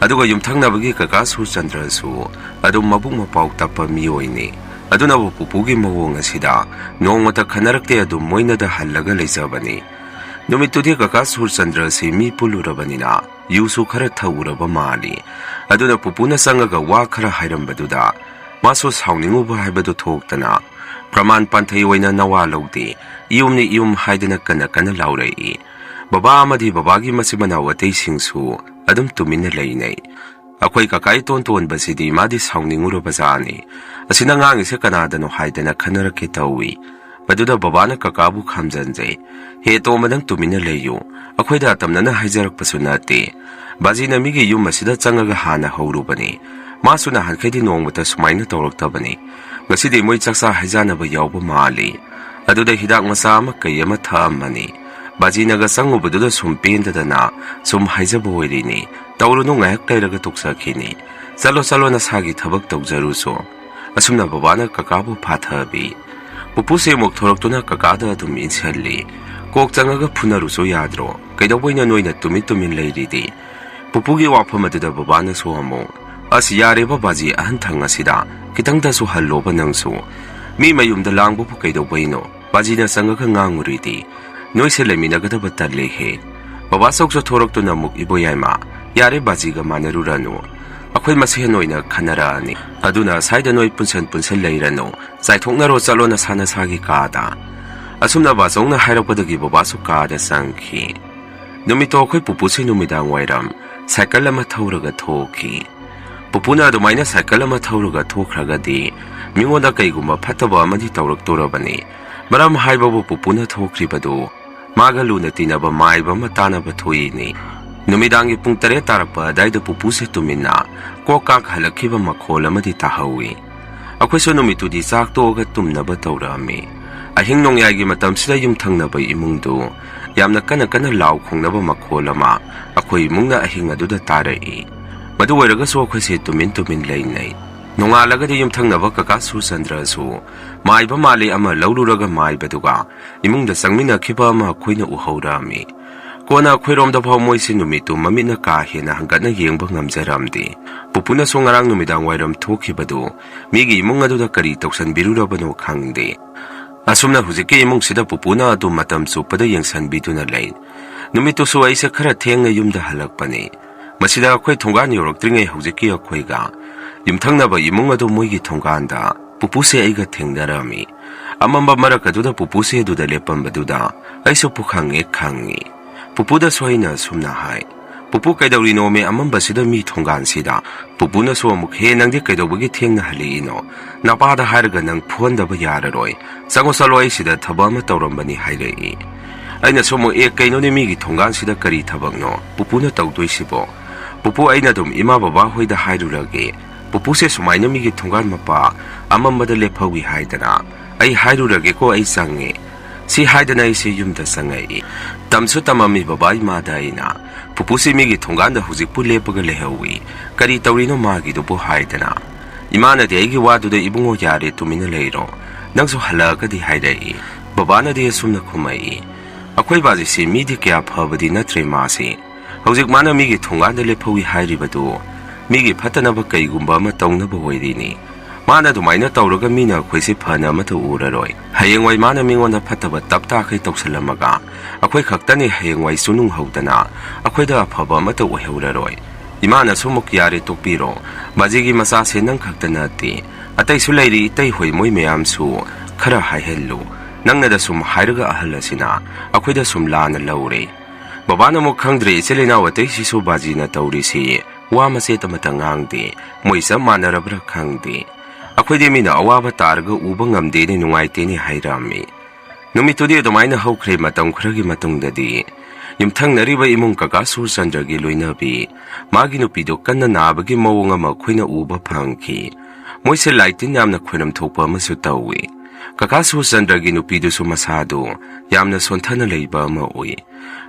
ꯑꯗꯨꯒ ꯌꯨꯝꯊꯪꯅꯕꯒꯤ ꯀꯀꯥ ꯁꯨꯔꯆꯟꯗ꯭ꯔꯁꯨ ꯑꯗꯨꯝ ꯃꯕꯨꯛ ꯃꯄꯥꯎ ꯇꯞꯄ ꯃꯤꯑꯣꯏꯅꯤ꯫ ꯑꯗꯨꯅꯕꯨ ꯄꯨꯄꯨꯒꯤ ꯃꯑꯣꯡ ꯑꯁꯤꯗ ꯅꯣꯡꯃꯇ ꯈꯟꯅꯔꯛꯇꯦ, ꯑꯗꯨꯝ ꯃꯣꯏꯅꯗ ꯍꯜꯂꯒ ꯂꯩꯖꯕꯅꯤ꯫ ꯅꯨꯃꯤꯠꯇꯨꯗꯤ ꯀꯀꯥ ꯁꯨꯔꯆꯟꯗ꯭ꯔꯁꯤ ꯃꯤ ꯄꯨꯜꯂꯨꯔꯕꯅꯤꯅ ꯌꯨꯁꯨ ꯈꯔ ꯊꯛꯎꯔꯕ ꯃꯥꯜꯂꯤ꯫ ꯑꯗꯨꯅ ꯄꯨꯄꯨꯅ ꯆꯪꯉꯒ ꯋꯥ ꯈꯔ ꯍꯥꯏꯔꯝꯕꯗꯨꯗ ꯃꯥꯁꯨ ꯁꯥꯎꯅꯤꯡꯉꯨꯕ ꯍꯥꯏꯕꯗꯨ ꯊꯣꯛꯇꯅ, "ꯄ꯭ꯔꯃꯥꯟ ꯄꯥꯟꯊꯩ ꯑꯣꯏꯅ ꯅꯋꯥ ꯂꯧꯗꯦ, ꯏꯌꯨꯝꯅꯤ ꯏꯌꯨꯝ" ꯍꯥꯏꯗꯅ ꯀꯟꯅ ꯀꯟꯅ ꯂꯥꯎꯔꯛꯏ꯫ ꯕꯕꯥ ꯑꯃꯗꯤ ꯕꯕꯥꯒꯤ ꯃꯆꯤꯟ ꯃꯅꯥꯎ ꯑꯇꯩꯁꯤꯡꯁꯨ ꯑꯗꯨꯝ ꯇꯨꯃꯤꯟꯅ ꯂꯩꯅꯩ꯫ ꯑꯩꯈꯣꯏ ꯀꯀꯥ ꯏꯇꯣꯟ ꯇꯣꯟꯕꯁꯤꯗꯤ ꯃꯥꯗꯤ ꯁꯥꯎꯅꯤꯡꯉꯨꯔꯕꯖꯥꯠꯅꯤ꯫ "ꯑꯁꯤꯅ ꯉꯥꯡꯉꯤꯁꯦ ꯀꯅꯥꯗꯅꯣ?" ꯍꯥꯏꯗꯅ ꯈꯟꯅꯔꯛꯀꯦ ꯇꯧꯏ꯫ ꯃꯗꯨꯗ ꯕꯕꯥꯅ ꯀꯀꯥꯕꯨ ꯈꯥꯝꯖꯟꯖꯩ꯫ "ꯍꯦ ꯇꯣꯝꯕ, ꯅꯪ ꯇꯨꯃꯤꯟꯅ ꯂꯩꯌꯨ꯫ ꯑꯩꯈꯣꯏꯗ ꯑꯇꯝꯅꯅ ꯍꯥꯏꯖꯔꯛꯄꯁꯨ ꯅꯠꯇꯦ꯫ ꯕꯥꯖꯤꯅ ꯃꯤꯒꯤ ꯌꯨꯝ ꯑꯁꯤꯗ ꯆꯪꯉꯒ ꯍꯥꯟꯅ ꯍꯧꯔꯨꯕꯅꯤ꯫ ꯃꯥꯁꯨ ꯅꯍꯥꯟꯈꯩꯗꯤ ꯅꯣꯡꯃꯇ ꯁꯨꯃꯥꯏꯅ ꯇꯧꯔꯛꯇꯕꯅꯤ꯫ ꯉꯁꯤꯗꯤ ꯃꯣꯏ ꯆꯥꯛꯆꯥ ꯍꯩꯖꯥꯟꯅꯕ ꯌꯥꯎꯕ ꯃꯥꯜꯂꯤ꯫ ꯑꯗꯨꯗ ꯍꯤꯗꯥꯛ ꯃꯆꯥ ꯑꯃ ꯀꯩ ꯑꯃ ꯊꯛꯑꯝꯃꯅꯤ꯫ ꯕꯥꯖꯤꯅꯒ ꯆꯪꯉꯨꯕꯗꯨꯗ ꯁꯨꯝ ꯄꯦꯟꯗꯗꯅ ꯁꯨꯝ ꯍꯥꯏꯖꯕ ꯑꯣꯏꯔꯤꯅꯤ꯫ ꯇꯧꯔꯨꯅꯨ, ꯉꯥꯏꯍꯥꯛ ꯂꯩꯔꯒ ꯇꯣꯛꯆꯈꯤꯅꯤ꯫ ꯆꯠꯂꯣ, ꯆꯠꯂꯣ, ꯅꯁꯥꯒꯤ ꯊꯕꯛ ꯇꯧꯖꯔꯨꯆꯣ"꯫ ꯑꯁꯨꯝꯅ ꯕꯕꯥꯅ ꯀꯀꯥꯕꯨ ꯐꯥꯊꯕꯤ꯫ ꯄꯨꯄꯨꯁꯦ ꯑꯃꯨꯛ ꯊꯣꯔꯛꯇꯨꯅ ꯀꯀꯥꯗ ꯑꯗꯨꯝ ꯏꯟꯁꯤꯜꯂꯤ꯫ "ꯀꯣꯛ ꯆꯪꯉꯒ ꯐꯨꯅꯔꯨꯆꯣ ꯌꯥꯗ꯭ꯔꯣ? ꯀꯩꯗꯧꯕꯩꯅꯣ ꯅꯣꯏꯅ ꯇꯨꯃꯤꯟ ꯇꯨꯃꯤꯟ ꯂꯩꯔꯤꯗꯤ?" ꯄꯨꯄꯨꯒꯤ ꯋꯥꯐꯝ ꯑꯗꯨꯗ ꯕꯕꯥꯅꯁꯨ ꯑꯃꯨꯛ, "ꯑꯁ, ꯌꯥꯔꯦꯕ ꯕꯥꯖꯤ, ꯑꯍꯟ ꯊꯪ ꯑꯁꯤꯗ ꯈꯤꯇꯪꯗꯁꯨ ꯍꯜꯂꯣꯕ ꯅꯪꯁꯨ꯫ ꯃꯤ ꯃꯌꯨꯝꯗ ꯂꯥꯡꯕꯕꯨ ꯀꯩꯗꯧꯕꯩꯅꯣ? ꯕꯥꯖꯤꯅ ꯆꯪꯉꯒ ꯉꯥꯡꯉꯨꯔꯤꯗꯤ꯫ ꯅꯣꯏꯁꯦ ꯂꯩꯃꯤꯟꯅꯒꯗꯕ ꯇꯜꯂꯦꯍꯦ"꯫ ꯕꯕꯥ ꯆꯧꯁꯨ ꯊꯣꯔꯛꯇꯨꯅ ꯑꯃꯨꯛ, "ꯏꯕꯣꯌꯥꯏꯃ, ꯌꯥꯔꯦ, ꯕꯥꯖꯤꯒ ꯃꯥꯟꯅꯔꯨꯔꯅꯨ꯫ ꯑꯩꯈꯣꯏ ꯃꯁꯦꯟ ꯑꯣꯏꯅ ꯈꯟꯅꯔꯛꯑꯅꯤ꯫ ꯑꯗꯨꯅ ꯁ꯭ꯋꯥꯏꯗ ꯅꯣꯏ ꯄꯨꯟꯁꯟ ꯄꯨꯟꯁꯟ ꯂꯩꯔꯅꯨ꯫ ꯆꯥꯏꯊꯣꯛꯅꯔꯣ, ꯆꯠꯂꯣ ꯅꯁꯥ ꯅꯁꯥꯒꯤ ꯀꯥꯗ"꯫ ꯑꯁꯨꯝꯅ ꯕꯥꯆꯧꯅ ꯍꯥꯏꯔꯛꯄꯗꯒꯤ ꯕꯕꯥꯁꯨ ꯀꯥꯗ ꯆꯪꯈꯤ꯫ ꯅꯨꯃꯤꯠꯇꯣ ꯑꯩꯈꯣꯏ ꯄꯨꯄꯨꯁꯤ ꯅꯨꯃꯤꯗꯥꯡ ꯋꯥꯏꯔꯝ ꯁꯥꯏꯀꯜ ꯑꯃ ꯊꯧꯔꯒ ꯊꯣꯛꯈꯤ꯫ ꯄꯨꯄꯨꯅ ꯑꯗꯨꯃꯥꯏꯅ ꯁꯥꯏꯀꯜ ꯑꯃ ꯊꯧꯔꯒ ꯊꯣꯛꯈ꯭ꯔꯒꯗꯤ ꯃꯤꯉꯣꯟꯗ ꯀꯩꯒꯨꯝꯕ ꯐꯠꯇꯕ ꯑꯃꯗꯤ ꯇꯧꯔꯛꯇꯣꯔꯕꯅꯤ꯫ ꯃꯔꯝ ꯍꯥꯏꯕꯕꯨ ꯄꯨꯄꯨꯅ ꯊꯣꯛꯈ꯭ꯔꯤꯕꯗꯨ ꯃꯥꯒ ꯂꯨꯅ ꯇꯤꯟꯅꯕ ꯃꯥꯏꯕ ꯑꯃ ꯇꯥꯟꯅꯕ ꯊꯣꯛꯏꯅꯤ꯫ ꯅꯨꯃꯤꯗꯥꯡꯒꯤ ꯄꯨꯡ ꯇꯔꯦꯠ ꯇꯥꯔꯛꯄ ꯑꯗꯥꯏꯗ ꯄꯨꯄꯨꯁꯦ ꯇꯨꯃꯤꯟꯅ ꯀꯣꯛ ꯀꯥꯛ ꯍꯜꯂꯛꯈꯤꯕ ꯃꯈꯣꯜ ꯑꯃꯗꯤ ꯇꯥꯍꯧꯏ꯫ ꯑꯩꯈꯣꯏꯁꯨ ꯅꯨꯃꯤꯠꯇꯨꯗꯤ ꯆꯥꯛ ꯇꯣꯛꯑꯒ ꯇꯨꯝꯅꯕ ꯇꯧꯔꯛꯑꯝꯃꯤ꯫ ꯑꯍꯤꯡ ꯅꯣꯡꯌꯥꯏꯒꯤ ꯃꯇꯝꯁꯤꯗ ꯌꯨꯝꯊꯪꯅꯕ ꯏꯃꯨꯡꯗꯨ ꯌꯥꯝꯅ ꯀꯟꯅ ꯀꯟꯅ ꯂꯥꯎ ꯈꯣꯡꯅꯕ ꯃꯈꯣꯜ ꯑꯃ ꯑꯩꯈꯣꯏ ꯏꯃꯨꯡꯅ ꯑꯍꯤꯡ ꯑꯗꯨꯗ ꯇꯥꯔꯛꯏ꯫ ꯃꯗꯨ ꯑꯣꯏꯔꯒꯁꯨ ꯑꯩꯈꯣꯏꯁꯦ ꯇꯨꯃꯤꯟ ꯇꯨꯃꯤꯟ ꯂꯩꯅꯩ꯫ ꯅꯣꯡꯉꯥꯜꯂꯒꯗꯤ ꯌꯨꯝꯊꯪꯅꯕ ꯀꯀꯥ ꯁꯨꯔꯆꯟꯗ꯭ꯔꯁꯨ ꯃꯥꯏꯕ ꯃꯥꯜꯂꯤ ꯑꯃ ꯂꯧꯔꯨꯔꯒ ꯃꯥꯏꯕꯗꯨꯒ ꯏꯃꯨꯡꯗ ꯆꯪꯃꯤꯟꯅꯈꯤꯕ ꯑꯃ ꯑꯩꯈꯣꯏꯅ ꯎꯍꯧꯔꯝꯃꯤ꯫ ꯀꯣꯟꯅ ꯑꯩꯈꯣꯏꯔꯣꯝꯗ ꯐꯥꯎ ꯃꯣꯏꯁꯤ ꯅꯨꯃꯤꯠꯇꯨ ꯃꯃꯤꯠꯅ ꯀꯥ ꯍꯦꯟꯅ ꯍꯪꯒꯠꯅ ꯌꯦꯡꯕ ꯉꯝꯖꯔꯝꯗꯦ꯫ ꯄꯨꯄꯨꯅꯁꯨ ꯉꯔꯥꯡ ꯅꯨꯃꯤꯗꯥꯡ ꯋꯥꯏꯔꯝ ꯊꯣꯛꯈꯤꯕꯗꯨ ꯃꯤꯒꯤ ꯏꯃꯨꯡ ꯑꯗꯨꯗ ꯀꯔꯤ ꯇꯧꯁꯟꯕꯤꯔꯨꯔꯕꯅꯣ ꯈꯪꯗꯦ꯫ ꯑꯁꯨꯝꯅ ꯍꯧꯖꯤꯛꯀꯤ ꯏꯃꯨꯡꯁꯤꯗ ꯄꯨꯄꯨꯅ ꯑꯗꯨꯝ ꯃꯇꯝ ꯆꯨꯞꯄꯗ ꯌꯦꯡꯁꯟꯕꯤꯗꯨꯅ ꯂꯩ꯫ ꯅꯨꯃꯤꯠꯇꯨꯁꯨ ꯑꯩꯁꯦ ꯈꯔ ꯊꯦꯡꯅ ꯌꯨꯝꯗ ꯍꯜꯂꯛꯄꯅꯤ꯫ ꯃꯁꯤꯗ ꯑꯩꯈꯣꯏ ꯊꯣꯡꯒꯥꯟ ꯌꯧꯔꯛꯇ꯭ꯔꯤꯉꯩ ꯍꯧꯖꯤꯛꯀꯤ ꯑꯩꯈꯣꯏꯒ ꯌꯨꯝꯊꯪꯅꯕ ꯏꯃꯨꯡ ꯑꯗꯨ ꯃꯣꯏꯒꯤ ꯊꯣꯡꯒꯥꯟꯗ ꯄꯨꯄꯨꯁꯦ ꯑꯩꯒ ꯊꯦꯡꯅꯔꯝꯃꯤ꯫ ꯑꯃꯝꯕ ꯃꯔꯛ ꯑꯗꯨꯗ ꯄꯨꯄꯨꯁꯦ ꯑꯗꯨꯗ ꯂꯦꯞꯄꯝꯕꯗꯨꯗ ꯑꯩꯁꯨ ꯄꯨꯈꯪ ꯍꯦꯛ ꯈꯪꯉꯤ꯫ ꯄꯨꯄꯨꯗꯁꯨ ꯑꯩꯅ ꯑꯁꯨꯝꯅ ꯍꯥꯏ, "ꯄꯨꯄꯨ, ꯀꯩꯗꯧꯔꯤꯅꯣꯃꯦ ꯑꯃꯝꯕꯁꯤꯗ ꯃꯤ ꯊꯣꯡꯒꯥꯟꯁꯤꯗ?" ꯄꯨꯄꯨꯅꯁꯨ ꯑꯃꯨꯛ, "ꯍꯦ, ꯅꯪꯗꯤ ꯀꯩꯗꯧꯕꯒꯤ ꯊꯦꯡꯅ ꯍꯜꯂꯛꯏꯅꯣ? ꯅꯄꯥꯗ ꯍꯥꯏꯔꯒ ꯅꯪ ꯐꯨꯍꯟꯗꯕ ꯌꯥꯔꯔꯣꯏ꯫ ꯆꯪꯉꯣ ꯆꯠꯂꯣ, ꯑꯩ ꯁꯤꯗ ꯊꯕꯛ ꯑꯃ ꯇꯧꯔꯝꯕꯅꯤ," ꯍꯥꯏꯔꯛꯏ꯫ ꯑꯩꯅꯁꯨ ꯑꯃꯨꯛ, "ꯑꯦ, ꯀꯩꯅꯣꯅꯦ, ꯃꯤꯒꯤ ꯊꯣꯡꯒꯥꯟꯁꯤꯗ ꯀꯔꯤ ꯊꯕꯛꯅꯣ ꯄꯨꯄꯨꯅ ꯇꯧꯗꯣꯏꯁꯤꯕꯣ? ꯄꯨꯄꯨ, ꯑꯩꯅ ꯑꯗꯨꯝ ꯏꯃꯥ ꯕꯕꯥ ꯍꯣꯏꯗ ꯍꯥꯏꯔꯨꯔꯒꯦ꯫ ꯄꯨꯄꯨꯁꯦ ꯁꯨꯃꯥꯏꯅ ꯃꯤꯒꯤ ꯊꯣꯡꯒꯥꯟ ꯃꯄꯥ ꯑꯃꯝꯕꯗ ꯂꯦꯞꯍꯧꯏ ꯍꯥꯏꯗꯅ꯫ ꯑꯩ ꯍꯥꯏꯔꯨꯔꯒꯦꯀꯣ, ꯑꯩ ꯆꯪꯉꯦ꯫" ꯁꯤ ꯍꯥꯏꯗꯅ ꯑꯩꯁꯦ ꯌꯨꯝꯗ ꯆꯪꯉꯛꯏ꯫ ꯇꯝꯁꯨ ꯇꯝꯃꯝꯃꯤ ꯕꯕꯥ ꯏꯃꯥꯗ ꯑꯩꯅ, "ꯄꯨꯄꯨꯁꯤ ꯃꯤꯒꯤ ꯊꯣꯡꯒꯥꯟꯗ ꯍꯧꯖꯤꯛꯄꯨ ꯂꯦꯞꯄꯒ ꯂꯩꯍꯧꯏ꯫ ꯀꯔꯤ ꯇꯧꯔꯤꯅꯣ ꯃꯥꯒꯤꯗꯨꯕꯨ?" ꯍꯥꯏꯗꯅ꯫ ꯏꯃꯥꯅꯗꯤ ꯑꯩꯒꯤ ꯋꯥꯗꯨꯗ, "ꯏꯕꯨꯡꯉꯣ, ꯌꯥꯔꯦ, ꯇꯨꯃꯤꯟꯅ ꯂꯩꯔꯣ꯫ ꯅꯪꯁꯨ ꯍꯜꯂꯛꯑꯒꯗꯤ," ꯍꯥꯏꯔꯛꯏ꯫ ꯕꯕꯥꯅꯗꯤ ꯑꯁꯨꯝꯅ ꯈꯨꯝꯃꯛꯏ, "ꯑꯩꯈꯣꯏ ꯕꯥꯖꯤꯁꯤ ꯃꯤꯗꯤ ꯀꯌꯥ ꯐꯕꯗꯤ ꯅꯠꯇ꯭ꯔꯦ ꯃꯥꯁꯤ꯫ ꯍꯧꯖꯤꯛ ꯃꯥꯅ ꯃꯤꯒꯤ ꯊꯣꯡꯒꯥꯟꯗ ꯂꯦꯞꯍꯧꯏ ꯍꯥꯏꯔꯤꯕꯗꯨ ꯃꯤꯒꯤ ꯐꯠꯇꯅꯕ ꯀꯩꯒꯨꯝꯕ ꯑꯃ ꯇꯧꯅꯕ ꯑꯣꯏꯔꯤꯅꯤ꯫ ꯃꯥꯅ ꯑꯗꯨꯃꯥꯏꯅ ꯇꯧꯔꯒ ꯃꯤꯅ ꯑꯩꯈꯣꯏꯁꯦ ꯐꯅ ꯑꯃꯠꯇ ꯎꯔꯔꯣꯏ꯫ ꯍꯌꯦꯡꯋꯥꯏ ꯃꯥꯅ ꯃꯤꯉꯣꯟꯗ ꯐꯠꯇꯕ ꯇꯞ ꯇꯥꯈꯩ ꯇꯧꯁꯜꯂꯝꯃꯒ ꯑꯩꯈꯣꯏ ꯈꯛꯇꯅꯤ ꯍꯌꯦꯡꯋꯥꯏ ꯆꯨꯅꯨꯡꯍꯧꯗꯅ ꯑꯩꯈꯣꯏꯗ ꯑꯐꯕ ꯑꯃꯠꯇ ꯑꯣꯏꯍꯧꯔꯔꯣꯏ꯫ ꯏꯃꯥꯅꯁꯨ ꯑꯃꯨꯛ, "ꯌꯥꯔꯦ, ꯇꯣꯛꯄꯤꯔꯣ꯫ ꯕꯥꯖꯤꯒꯤ ꯃꯆꯥꯁꯦ ꯅꯪ ꯈꯛꯇ ꯅꯠꯇꯦ, ꯑꯇꯩꯁꯨ ꯂꯩꯔꯤ, ꯏꯇꯩ ꯍꯣꯏ ꯃꯣꯏ ꯃꯌꯥꯝꯁꯨ ꯈꯔ ꯍꯥꯏꯍꯜꯂꯨ꯫ ꯅꯪꯅꯗ ꯁꯨꯝ ꯍꯥꯏꯔꯒ ꯑꯍꯜ ꯑꯁꯤꯅ ꯑꯩꯈꯣꯏꯗ ꯁꯨꯝ ꯂꯥꯟꯅ ꯂꯧꯔꯦ꯫" ꯕꯕꯥꯅ ꯑꯃꯨꯛ, "ꯈꯪꯗ꯭ꯔꯦ, ꯏꯆꯤꯜ ꯏꯅꯥꯎ ꯑꯇꯩꯁꯤꯁꯨ ꯕꯥꯖꯤꯅ ꯇꯧꯔꯤꯁꯤ ꯋꯥ ꯃꯆꯦꯠ ꯑꯃꯠꯇ ꯉꯥꯡꯗꯦ꯫ ꯃꯣꯏ ꯆꯞ ꯃꯥꯟꯅꯔꯕ꯭ꯔꯥ ꯈꯪꯗꯦ꯫ ꯑꯩꯈꯣꯏꯗꯤ ꯃꯤꯅ ꯑꯋꯥꯕ ꯇꯥꯔꯒ ꯎꯕ ꯉꯝꯗꯦꯅꯦ, ꯅꯨꯡꯉꯥꯏꯇꯦꯅꯦ," ꯍꯥꯏꯔꯝꯃꯤ꯫ ꯅꯨꯃꯤꯠꯇꯨꯗꯤ ꯑꯗꯨꯃꯥꯏꯅ ꯍꯧꯈ꯭ꯔꯦ꯫ ꯃꯇꯝ ꯈꯔꯒꯤ ꯃꯇꯨꯡꯗꯗꯤ ꯌꯨꯝꯊꯪꯅꯔꯤꯕ ꯏꯃꯨꯡ ꯀꯀꯥ ꯁꯨꯔꯆꯟꯗ꯭ꯔꯒꯤ ꯂꯣꯏꯅꯕꯤ, ꯃꯥꯒꯤ ꯅꯨꯄꯤꯗꯨ ꯀꯟꯅ ꯅꯥꯕꯒꯤ ꯃꯑꯣꯡ ꯑꯃ ꯑꯩꯈꯣꯏꯅ ꯎꯕ ꯐꯪꯈꯤ꯫ ꯃꯣꯏꯁꯦ ꯂꯥꯏ ꯇꯤꯟ ꯌꯥꯝꯅ ꯈꯣꯏꯔꯝ ꯊꯣꯛꯄ ꯑꯃꯁꯨ ꯇꯧꯏ꯫ ꯀꯀꯥ ꯁꯨꯔꯆꯟꯗ꯭ꯔꯒꯤ ꯅꯨꯄꯤꯗꯨꯁꯨ ꯃꯁꯥꯗꯨ ꯌꯥꯝꯅ ꯁꯣꯟꯊꯅ ꯂꯩꯕ ꯑꯃ ꯎꯏ꯫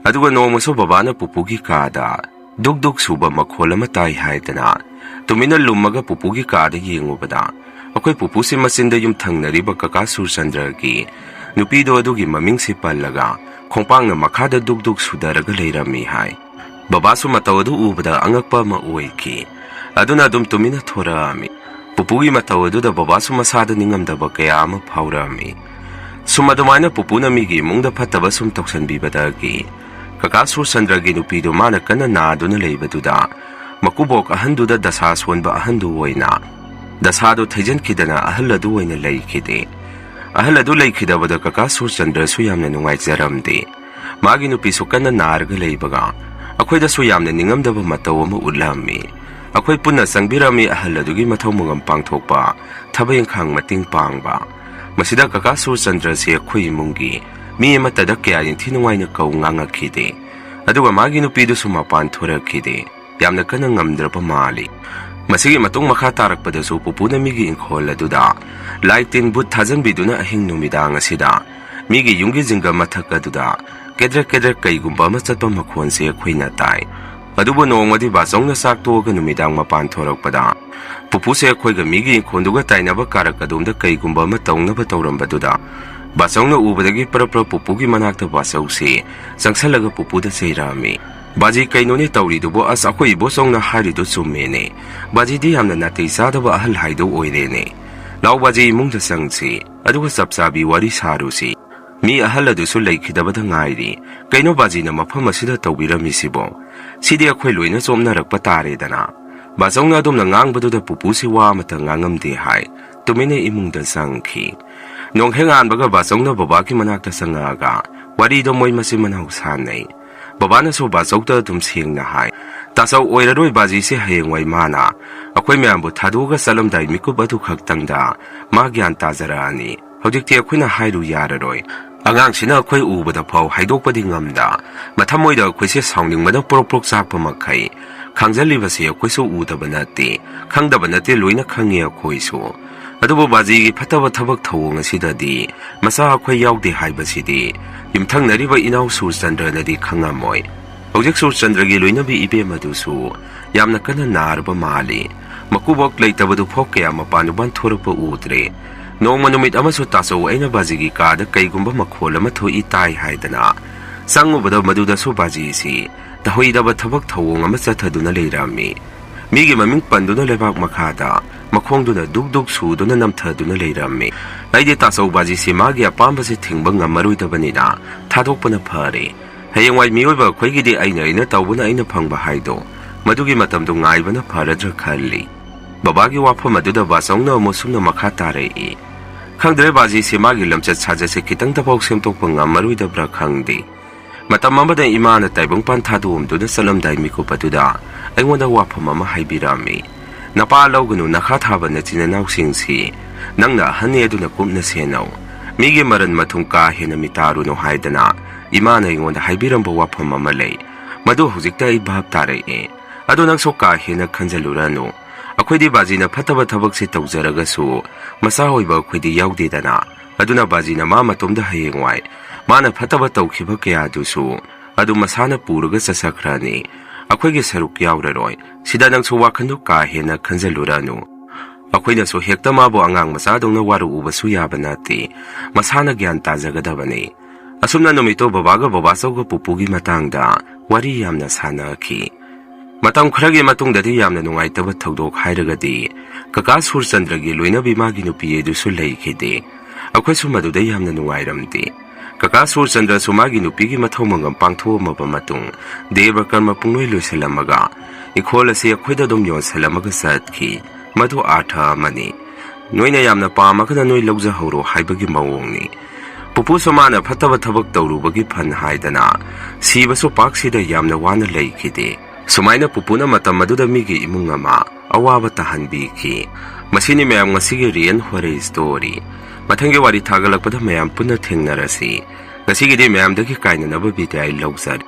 ꯑꯗꯨꯒ ꯅꯣꯡꯃꯁꯨ ꯕꯕꯥꯅ ꯄꯨꯄꯨꯒꯤ ꯀꯥꯗ ꯗꯨꯛ ꯗꯨꯛ ꯁꯨꯕ ꯃꯈꯣꯜ ꯑꯃ ꯇꯥꯏ ꯍꯥꯏꯗꯅ ꯇꯨꯃꯤꯟꯅ ꯂꯨꯝꯃꯒ ꯄꯨꯄꯨꯒꯤ ꯀꯥꯗ ꯌꯦꯡꯉꯨꯕꯗ, ꯑꯩꯈꯣꯏ ꯄꯨꯄꯨꯁꯤ ꯃꯆꯤꯟꯗ ꯌꯨꯝ ꯊꯪꯅꯔꯤꯕ ꯀꯀꯥ ꯁꯨꯔꯆꯟꯗ꯭ꯔꯒꯤ ꯅꯨꯄꯤꯗꯣ ꯑꯗꯨꯒꯤ ꯃꯃꯤꯡꯁꯤ ꯄꯜꯂꯒ ꯈꯣꯡꯄꯥꯛꯅ ꯃꯈꯥꯗ ꯗꯨꯛ ꯗꯨꯛ ꯁꯨꯗꯔꯒ ꯂꯩꯔꯝꯃꯤ ꯍꯥꯏ꯫ ꯕꯕꯥꯁꯨ ꯃꯇꯧ ꯑꯗꯨ ꯎꯕꯗ ꯑꯉꯛꯄ ꯑꯃ ꯑꯣꯏꯈꯤ꯫ ꯑꯗꯨꯅ ꯑꯗꯨꯝ ꯇꯨꯃꯤꯟꯅ ꯊꯣꯔꯛꯑꯝꯃꯤ꯫ ꯄꯨꯄꯨꯒꯤ ꯃꯇꯧ ꯑꯗꯨꯗ ꯕꯕꯥꯁꯨ ꯃꯁꯥꯗ ꯅꯤꯡꯉꯝꯗꯕ ꯀꯌꯥ ꯑꯃ ꯐꯥꯎꯔꯛꯑꯝꯃꯤ꯫ ꯁꯨꯝ ꯑꯗꯨꯃꯥꯏꯅ ꯄꯨꯄꯨꯅ ꯃꯤꯒꯤ ꯏꯃꯨꯡꯗ ꯐꯠꯇꯕ ꯁꯨꯝ ꯇꯧꯁꯟꯕꯤꯕꯗꯒꯤ ꯀꯀꯥ ꯁꯨꯔꯆꯟꯗ꯭ꯔꯒꯤ ꯅꯨꯄꯤꯗꯨ ꯃꯥꯅ ꯀꯟꯅ ꯅꯥꯗꯨꯅ ꯂꯩꯕꯗꯨꯗ ꯃꯀꯨꯕꯣꯛ ꯑꯍꯟꯗꯨꯗ ꯗꯁꯥ ꯁꯣꯟꯕ ꯑꯍꯟꯗꯨ ꯑꯣꯏꯅ ꯗꯁꯥꯗꯨ ꯊꯩꯖꯤꯟꯈꯤꯗꯅ ꯑꯍꯜ ꯑꯗꯨ ꯑꯣꯏꯅ ꯂꯩꯈꯤꯗꯦ꯫ ꯑꯍꯜ ꯑꯗꯨ ꯂꯩꯈꯤꯗꯕꯗ ꯀꯀꯥ ꯁꯨꯔꯆꯟꯗ꯭ꯔꯁꯨ ꯌꯥꯝꯅ ꯅꯨꯡꯉꯥꯏꯖꯔꯝꯗꯦ꯫ ꯃꯥꯒꯤ ꯅꯨꯄꯤꯁꯨ ꯀꯟꯅ ꯅꯥꯔꯒ ꯂꯩꯕꯒ ꯑꯩꯈꯣꯏꯗꯁꯨ ꯌꯥꯝꯅ ꯅꯤꯡꯉꯝꯗꯕ ꯃꯇꯧ ꯑꯃ ꯎꯠꯂꯝꯃꯤ꯫ ꯑꯩꯈꯣꯏ ꯄꯨꯟꯅ ꯆꯪꯕꯤꯔꯝꯃꯤ ꯑꯍꯜ ꯑꯗꯨꯒꯤ ꯃꯊꯧ ꯃꯉꯝ ꯄꯥꯡꯊꯣꯛꯄ, ꯊꯕꯛ ꯏꯪꯈꯥꯡ ꯃꯇꯦꯡ ꯄꯥꯡꯕ꯫ ꯃꯁꯤꯗ ꯀꯀꯥ ꯁꯨꯔꯆꯟꯗ꯭ꯔꯁꯤ ꯑꯩꯈꯣꯏ ꯏꯃꯨꯡꯒꯤ ꯃꯤ ꯑꯃꯠꯇꯗ ꯀꯌꯥ ꯅꯤꯡꯊꯤ ꯅꯨꯡꯉꯥꯏꯅ ꯀꯧ ꯉꯥꯡꯉꯛꯈꯤꯗꯦ꯫ ꯑꯗꯨꯒ ꯃꯥꯒꯤ ꯅꯨꯄꯤꯗꯨꯁꯨ ꯃꯄꯥꯟ ꯊꯣꯔꯛꯈꯤꯗꯦ꯫ ꯌꯥꯝꯅ ꯀꯟꯅ ꯉꯝꯗ꯭ꯔꯕ ꯃꯥꯜꯂꯤ꯫ ꯃꯁꯤꯒꯤ ꯃꯇꯨꯡ ꯃꯈꯥ ꯇꯥꯔꯛꯄꯗꯁꯨ ꯄꯨꯄꯨꯅ ꯃꯤꯒꯤ ꯏꯪꯈꯣꯜ ꯑꯗꯨꯗ ꯂꯥꯏ ꯇꯤꯟ ꯕꯨꯠ ꯊꯥꯖꯟꯕꯤꯗꯨꯅ ꯑꯍꯤꯡ ꯅꯨꯃꯤꯗꯥꯡ ꯑꯁꯤꯗ ꯃꯤꯒꯤ ꯌꯨꯝꯒꯤ ꯖꯤꯡꯒ ꯃꯊꯛ ꯑꯗꯨꯗ ꯀꯦꯗ꯭ꯔꯦꯛ ꯀꯦꯗ꯭ꯔꯦꯛ ꯀꯩꯒꯨꯝꯕ ꯑꯃ ꯆꯠꯄ ꯃꯈꯣꯟꯁꯦ ꯑꯩꯈꯣꯏꯅ ꯇꯥꯏ꯫ ꯑꯗꯨꯕꯨ ꯅꯣꯡꯃꯗꯤ ꯕꯥꯆꯧꯅ ꯆꯥꯛ ꯇꯣꯛꯑꯒ ꯅꯨꯃꯤꯗꯥꯡ ꯃꯄꯥꯟ ꯊꯣꯔꯛꯄꯗ ꯄꯨꯄꯨꯁꯦ ꯑꯩꯈꯣꯏꯒ ꯃꯤꯒꯤ ꯏꯪꯈꯣꯜꯗꯨꯒ ꯇꯥꯏꯅꯕ ꯀꯥꯔꯛ ꯑꯗꯣꯝꯗ ꯀꯩꯒꯨꯝꯕ ꯑꯃ ꯇꯧꯅꯕ ꯇꯧꯔꯝꯕꯗꯨꯗ ꯕꯥꯆꯧꯅ ꯎꯕꯗꯒꯤ ꯄ꯭ꯔꯞ ꯄ꯭ꯔꯞ ꯄꯨꯄꯨꯒꯤ ꯃꯅꯥꯛꯇ ꯕꯥꯆꯧꯁꯤ ꯆꯪꯁꯜꯂꯒ ꯄꯨꯄꯨꯗ ꯆꯩꯔꯛꯑꯝꯃꯤ꯫ "ꯕꯥꯖꯤ, ꯀꯩꯅꯣꯅꯦ ꯇꯧꯔꯤꯗꯨꯕꯣ? ꯑꯁ, ꯑꯩꯈꯣꯏ ꯏꯕꯣꯆꯧꯅ ꯍꯥꯏꯔꯤꯗꯣ ꯆꯨꯝꯃꯦꯅꯦ꯫ ꯕꯥꯖꯤꯗꯤ ꯌꯥꯝꯅ ꯅꯥꯇꯩ ꯆꯥꯗꯕ ꯑꯍꯜ ꯍꯥꯏꯗꯣ ꯑꯣꯏꯔꯦꯅꯦ꯫ ꯂꯥꯎ ꯕꯥꯖꯤ, ꯏꯃꯨꯡꯗ ꯆꯪꯁꯤ, ꯑꯗꯨꯒ ꯆꯞ ꯆꯥꯕꯤ ꯋꯥꯔꯤ ꯁꯥꯔꯨꯁꯤ꯫ ꯃꯤ ꯑꯍꯜ ꯑꯗꯨꯁꯨ ꯂꯩꯈꯤꯗꯕꯗ ꯉꯥꯏꯔꯤ꯫ ꯀꯩꯅꯣ ꯕꯥꯖꯤꯅ ꯃꯐꯝ ꯑꯁꯤꯗ ꯇꯧꯕꯤꯔꯝꯃꯤꯁꯤꯕꯣ? ꯁꯤꯗꯤ ꯑꯩꯈꯣꯏ ꯂꯣꯏꯅ ꯆꯣꯞꯅꯔꯛꯄ ꯇꯥꯔꯦꯗꯅ꯫" ꯕꯥꯆꯧꯅ ꯑꯗꯨꯝꯅ ꯉꯥꯡꯕꯗꯨꯗ ꯄꯨꯄꯨꯁꯤ ꯋꯥ ꯑꯃꯠꯇ ꯉꯥꯡꯉꯝꯗꯦ ꯍꯥꯏ꯫ ꯇꯨꯃꯤꯟꯅ ꯏꯃꯨꯡꯗ ꯆꯪꯈꯤ꯫ ꯅꯣꯡ ꯍꯦꯛ ꯉꯥꯟꯕꯒ ꯕꯥꯆꯧꯅ ꯕꯕꯥꯒꯤ ꯃꯅꯥꯛꯇ ꯆꯪꯉꯛꯑꯒ ꯋꯥꯔꯤꯗꯣ ꯃꯣꯏ ꯃꯆꯤꯟ ꯃꯅꯥꯎ ꯁꯥꯟꯅꯩ꯫ ꯕꯕꯥꯅꯁꯨ ꯕꯥꯆꯧꯗ ꯑꯗꯨꯝ ꯁꯦꯡꯅ ꯍꯥꯏ, "ꯇꯥꯆꯧ, ꯑꯣꯏꯔꯔꯣꯏ ꯕꯥꯖꯤꯁꯦ, ꯍꯌꯦꯡꯋꯥꯏ ꯃꯥꯅ ꯑꯩꯈꯣꯏ ꯃꯌꯥꯝꯕꯨ ꯊꯥꯗꯣꯛꯑꯒ ꯆꯠꯂꯝꯗꯥꯏ ꯃꯤꯀꯨꯞ ꯑꯗꯨ ꯈꯛꯇꯪꯗ ꯃꯥ ꯒ꯭ꯌꯥꯟ ꯇꯥꯖꯔꯛꯑꯅꯤ꯫ ꯍꯧꯖꯤꯛꯇꯤ ꯑꯩꯈꯣꯏꯅ ꯍꯥꯏꯔꯨ ꯌꯥꯔꯔꯣꯏ꯫ ꯑꯉꯥꯡꯁꯤꯅ ꯑꯩꯈꯣꯏ ꯎꯕꯗ ꯐꯥꯎ ꯍꯥꯏꯗꯣꯛꯄꯗꯤ ꯉꯝꯗ, ꯃꯊꯃꯣꯏꯗ ꯑꯩꯈꯣꯏꯁꯦ ꯁꯥꯎꯅꯤꯡꯕꯅ ꯄ꯭ꯔꯣꯛ ꯄ꯭ꯔꯣꯛ ꯆꯥꯛꯄ ꯃꯈꯩ ꯈꯥꯡꯖꯜꯂꯤꯕꯁꯤ ꯑꯩꯈꯣꯏꯁꯨ ꯎꯗꯕ ꯅꯠꯇꯦ, ꯈꯪꯗꯕ ꯅꯠꯇꯦ, ꯂꯣꯏꯅ ꯈꯪꯉꯤ ꯑꯩꯈꯣꯏꯁꯨ꯫ ꯑꯗꯨꯕꯨ ꯕꯥꯖꯤꯒꯤ ꯐꯠꯇꯕ ꯊꯕꯛ ꯊꯧꯑꯣꯡ ꯑꯁꯤꯗꯗꯤ ꯃꯆꯥ ꯑꯩꯈꯣꯏ ꯌꯥꯎꯗꯦ ꯍꯥꯏꯕꯁꯤꯗꯤ ꯌꯨꯝꯊꯪꯅꯔꯤꯕ ꯏꯅꯥꯎ ꯁꯨꯔꯆꯟꯗ꯭ꯔꯅꯗꯤ ꯈꯪꯉꯝꯃꯣꯏ꯫ ꯍꯧꯖꯤꯛ ꯁꯨꯔꯆꯟꯗ꯭ꯔꯒꯤ ꯂꯣꯏꯅꯕꯤ ꯏꯕꯦꯝ ꯑꯗꯨꯁꯨ ꯌꯥꯝꯅ ꯀꯟꯅ ꯅꯥꯔꯕ ꯃꯥꯜꯂꯤ꯫ ꯃꯀꯨꯕꯣꯛ ꯂꯩꯇꯕꯗꯨ ꯐꯥꯎ ꯀꯌꯥ ꯃꯄꯥꯟ ꯃꯄꯥꯟ ꯊꯣꯔꯛꯄ ꯎꯗ꯭ꯔꯦ꯫ ꯅꯣꯡꯃ ꯅꯨꯃꯤꯠ ꯑꯃꯁꯨ ꯇꯥꯆꯧ ꯑꯩꯅ ꯕꯥꯖꯤꯒꯤ ꯀꯥꯗ ꯀꯩꯒꯨꯝꯕ ꯃꯈꯣꯜ ꯑꯃ ꯊꯣꯛꯏ ꯇꯥꯏ ꯍꯥꯏꯗꯅ ꯆꯪꯉꯨꯕꯗ ꯃꯗꯨꯗꯁꯨ ꯕꯥꯖꯤꯁꯤ ꯇꯧꯍꯩꯗꯕ ꯊꯕꯛ ꯊꯧꯑꯣꯡ ꯑꯃ ꯆꯠꯊꯗꯨꯅ ꯂꯩꯔꯝꯃꯤ꯫ ꯃꯤꯒꯤ ꯃꯃꯤꯡ ꯄꯟꯗꯨꯅ ꯂꯩꯕꯥꯛ ꯃꯈꯥꯗ ꯃꯈꯣꯡꯗꯨꯅ ꯗꯨꯛ ꯗꯨꯛ ꯁꯨꯗꯨꯅ ꯅꯝꯊꯗꯨꯅ ꯂꯩꯔꯝꯃꯤ꯫ ꯑꯩꯗꯤ ꯇꯥꯆꯧ ꯕꯥꯖꯤꯁꯤ ꯃꯥꯒꯤ ꯑꯄꯥꯝꯕꯁꯤ ꯊꯤꯡꯕ ꯉꯝꯃꯔꯣꯏꯗꯕꯅꯤꯅ ꯊꯥꯗꯣꯛꯄꯅ ꯐꯔꯦ꯫ ꯍꯌꯦꯡꯋꯥꯏ ꯃꯤꯑꯣꯏꯕ ꯑꯩꯈꯣꯏꯒꯤꯗꯤ ꯑꯩꯅ ꯑꯩꯅ ꯇꯧꯕꯅ ꯑꯩꯅ ꯐꯪꯕ ꯍꯥꯏꯗꯣ, ꯃꯗꯨꯒꯤ ꯃꯇꯝꯗꯨ ꯉꯥꯏꯕꯅ ꯐꯔꯗ꯭ꯔꯥ ꯈꯜꯂꯤ꯫ ꯕꯕꯥꯒꯤ ꯋꯥꯐꯝ ꯑꯗꯨꯗ ꯕꯥꯆꯧꯅ ꯑꯃꯨꯛ ꯁꯨꯝꯅ ꯃꯈꯥ ꯇꯥꯔꯛꯏ, "ꯈꯪꯗ꯭ꯔꯦ, ꯕꯥꯖꯤꯁꯦ ꯃꯥꯒꯤ ꯂꯝꯆꯠ ꯁꯥꯖꯠꯁꯦ ꯈꯤꯇꯪꯗꯐꯥꯎ ꯁꯦꯝꯗꯣꯛꯄ ꯉꯝꯃꯔꯣꯏꯗꯕ꯭ꯔꯥ ꯈꯪꯗꯦ꯫ ꯃꯇꯝ ꯑꯃꯗ ꯏꯃꯥꯅ ꯇꯥꯏꯕꯪꯄꯥꯟ ꯊꯥꯗꯣꯛꯑꯝꯗꯨꯅ ꯆꯠꯂꯝꯗꯥꯏ ꯃꯤꯀꯨꯞ ꯑꯗꯨꯗ ꯑꯩꯉꯣꯟꯗ ꯋꯥꯐꯝ ꯑꯃ ꯍꯥꯏꯕꯤꯔꯝꯃꯤ꯫ ꯅꯄꯥ ꯂꯧꯒꯅꯨ, ꯅꯈꯥ ꯊꯥꯕ ꯅꯆꯤꯟ ꯅꯅꯥꯎꯁꯤꯡꯁꯤ ꯅꯪꯅ ꯑꯍꯟꯅꯤ ꯑꯗꯨꯅ ꯀꯨꯞꯅ ꯁꯦꯟꯅꯧ꯫ ꯃꯤꯒꯤ ꯃꯔꯟ ꯃꯊꯨꯝ ꯀꯥ ꯍꯦꯟꯅ ꯃꯤꯇꯥꯔꯨꯅꯨ ꯍꯥꯏꯗꯅ ꯏꯃꯥꯅ ꯑꯩꯉꯣꯟꯗ ꯍꯥꯏꯕꯤꯔꯝꯕ ꯋꯥꯐꯝ ꯑꯃ ꯂꯩ꯫ ꯃꯗꯨ ꯍꯧꯖꯤꯛꯇ ꯑꯩ ꯚꯥꯞ ꯇꯥꯔꯛꯑꯦ꯫ ꯑꯗꯨ ꯅꯪꯁꯨ ꯀꯥ ꯍꯦꯟꯅ ꯈꯟꯖꯜꯂꯨꯔꯅꯨ꯫ ꯑꯩꯈꯣꯏꯗꯤ ꯕꯥꯖꯤꯅ ꯐꯠꯇꯕ ꯊꯕꯛꯁꯦ ꯇꯧꯖꯔꯒꯁꯨ ꯃꯆꯥ ꯑꯣꯏꯕ ꯑꯩꯈꯣꯏꯗꯤ ꯌꯥꯎꯗꯦꯗꯅ꯫ ꯑꯗꯨꯅ ꯕꯥꯖꯤꯅ ꯃꯥ ꯃꯇꯣꯝꯗ ꯍꯌꯦꯡꯋꯥꯏ ꯃꯥꯅ ꯐꯠꯇꯕ ꯇꯧꯈꯤꯕ ꯀꯌꯥꯗꯨꯁꯨ ꯑꯗꯨ ꯃꯁꯥꯅ ꯄꯨꯔꯒ ꯆꯠꯆꯈ꯭ꯔꯅꯤ꯫ ꯑꯩꯈꯣꯏꯒꯤ ꯁꯔꯨꯛ ꯌꯥꯎꯔꯔꯣꯏ꯫ ꯁꯤꯗ ꯅꯪꯁꯨ ꯋꯥꯈꯟꯗꯨ ꯀꯥ ꯍꯦꯟꯅ ꯈꯟꯖꯜꯂꯨꯔꯅꯨ꯫ ꯑꯩꯈꯣꯏꯅꯁꯨ ꯍꯦꯛꯇ ꯃꯥꯕꯨ ꯑꯉꯥꯡ ꯃꯆꯥꯗꯧꯅ ꯋꯥꯔꯛꯎꯕꯁꯨ ꯌꯥꯕ ꯅꯠꯇꯦ꯫ ꯃꯁꯥꯅ ꯒ꯭ꯌꯥꯟ ꯇꯥꯖꯒꯗꯕꯅꯤ꯫" ꯑꯁꯨꯝꯅ ꯅꯨꯃꯤꯠꯇꯣ ꯕꯕꯥꯒ ꯕꯕꯥꯆꯧꯒ ꯄꯨꯄꯨꯒꯤ ꯃꯇꯥꯡꯗ ꯋꯥꯔꯤ ꯌꯥꯝꯅ ꯁꯥꯟꯅꯈꯤ꯫ ꯃꯇꯝ ꯈꯔꯒꯤ ꯃꯇꯨꯡꯗꯗꯤ ꯌꯥꯝꯅ ꯅꯨꯡꯉꯥꯏꯇꯕ ꯊꯧꯗꯣꯛ ꯍꯥꯏꯔꯒꯗꯤ ꯀꯀꯥ ꯁꯨꯔꯆꯟꯗ꯭ꯔꯒꯤ ꯂꯣꯏꯅꯕꯤ ꯃꯥꯒꯤ ꯅꯨꯄꯤ ꯑꯗꯨꯁꯨ ꯂꯩꯈꯤꯗꯦ꯫ ꯑꯩꯈꯣꯏꯁꯨ ꯃꯗꯨꯗ ꯌꯥꯝꯅ ꯅꯨꯡꯉꯥꯏꯔꯝꯗꯦ꯫ ꯀꯀꯥ ꯁꯨꯔꯆꯟꯗ꯭ꯔꯁꯨ ꯃꯥꯒꯤ ꯅꯨꯄꯤꯒꯤ ꯃꯊꯧ ꯃꯉꯝ ꯄꯥꯡꯊꯣꯛꯑꯝꯃꯕ ꯃꯇꯨꯡ ꯗꯦꯕ ꯀꯔꯃ ꯄꯨꯡꯂꯣꯏ ꯂꯣꯏꯁꯤꯜꯂꯝꯃꯒ ꯏꯪꯈꯣꯜ ꯑꯁꯤ ꯑꯩꯈꯣꯏꯗ ꯑꯗꯨꯝ ꯌꯣꯟꯁꯤꯜꯂꯝꯃꯒ ꯆꯠꯈꯤ꯫ ꯃꯗꯨ ꯑꯥꯔꯊ ꯑꯃꯅꯤ꯫ ꯅꯣꯏꯅ ꯌꯥꯝꯅ ꯄꯥꯝꯃꯒꯅ ꯅꯣꯏ ꯂꯧꯖꯍꯧꯔꯣ ꯍꯥꯏꯕꯒꯤ ꯃꯑꯣꯡꯅꯤ꯫ ꯄꯨꯄꯨꯁꯨ ꯃꯥꯅ ꯐꯠꯇꯕ ꯊꯕꯛ ꯇꯧꯔꯨꯕꯒꯤ ꯐꯟ ꯍꯥꯏꯗꯅ ꯁꯤꯕꯁꯨ ꯄꯥꯛꯁꯤꯗ ꯌꯥꯝꯅ ꯋꯥꯅ ꯂꯩꯈꯤꯗꯦ꯫ ꯁꯨꯃꯥꯏꯅ ꯄꯨꯄꯨꯅ ꯃꯇꯝ ꯑꯗꯨꯗ ꯃꯤꯒꯤ ꯏꯃꯨꯡ ꯑꯃ ꯑꯋꯥꯕ ꯇꯥꯍꯟꯕꯤꯈꯤ꯫ ꯃꯁꯤꯅꯤ ꯃꯌꯥꯝ ꯉꯁꯤꯒꯤ ꯔꯤꯌꯦꯜ ꯍꯣꯔꯔ ꯁ꯭ꯇꯣꯔꯤ꯫ ꯃꯊꯪꯒꯤ ꯋꯥꯔꯤ ꯊꯥꯒꯠꯂꯛꯄꯗ ꯃꯌꯥꯝ ꯄꯨꯟꯅ ꯊꯦꯡꯅꯔꯁꯤ꯫ ꯉꯁꯤꯒꯤꯗꯤ ꯃꯌꯥꯝꯗꯒꯤ ꯀꯥꯏꯅꯅꯕ ꯕꯤꯗꯥꯏ ꯂꯧꯖꯔꯦ꯫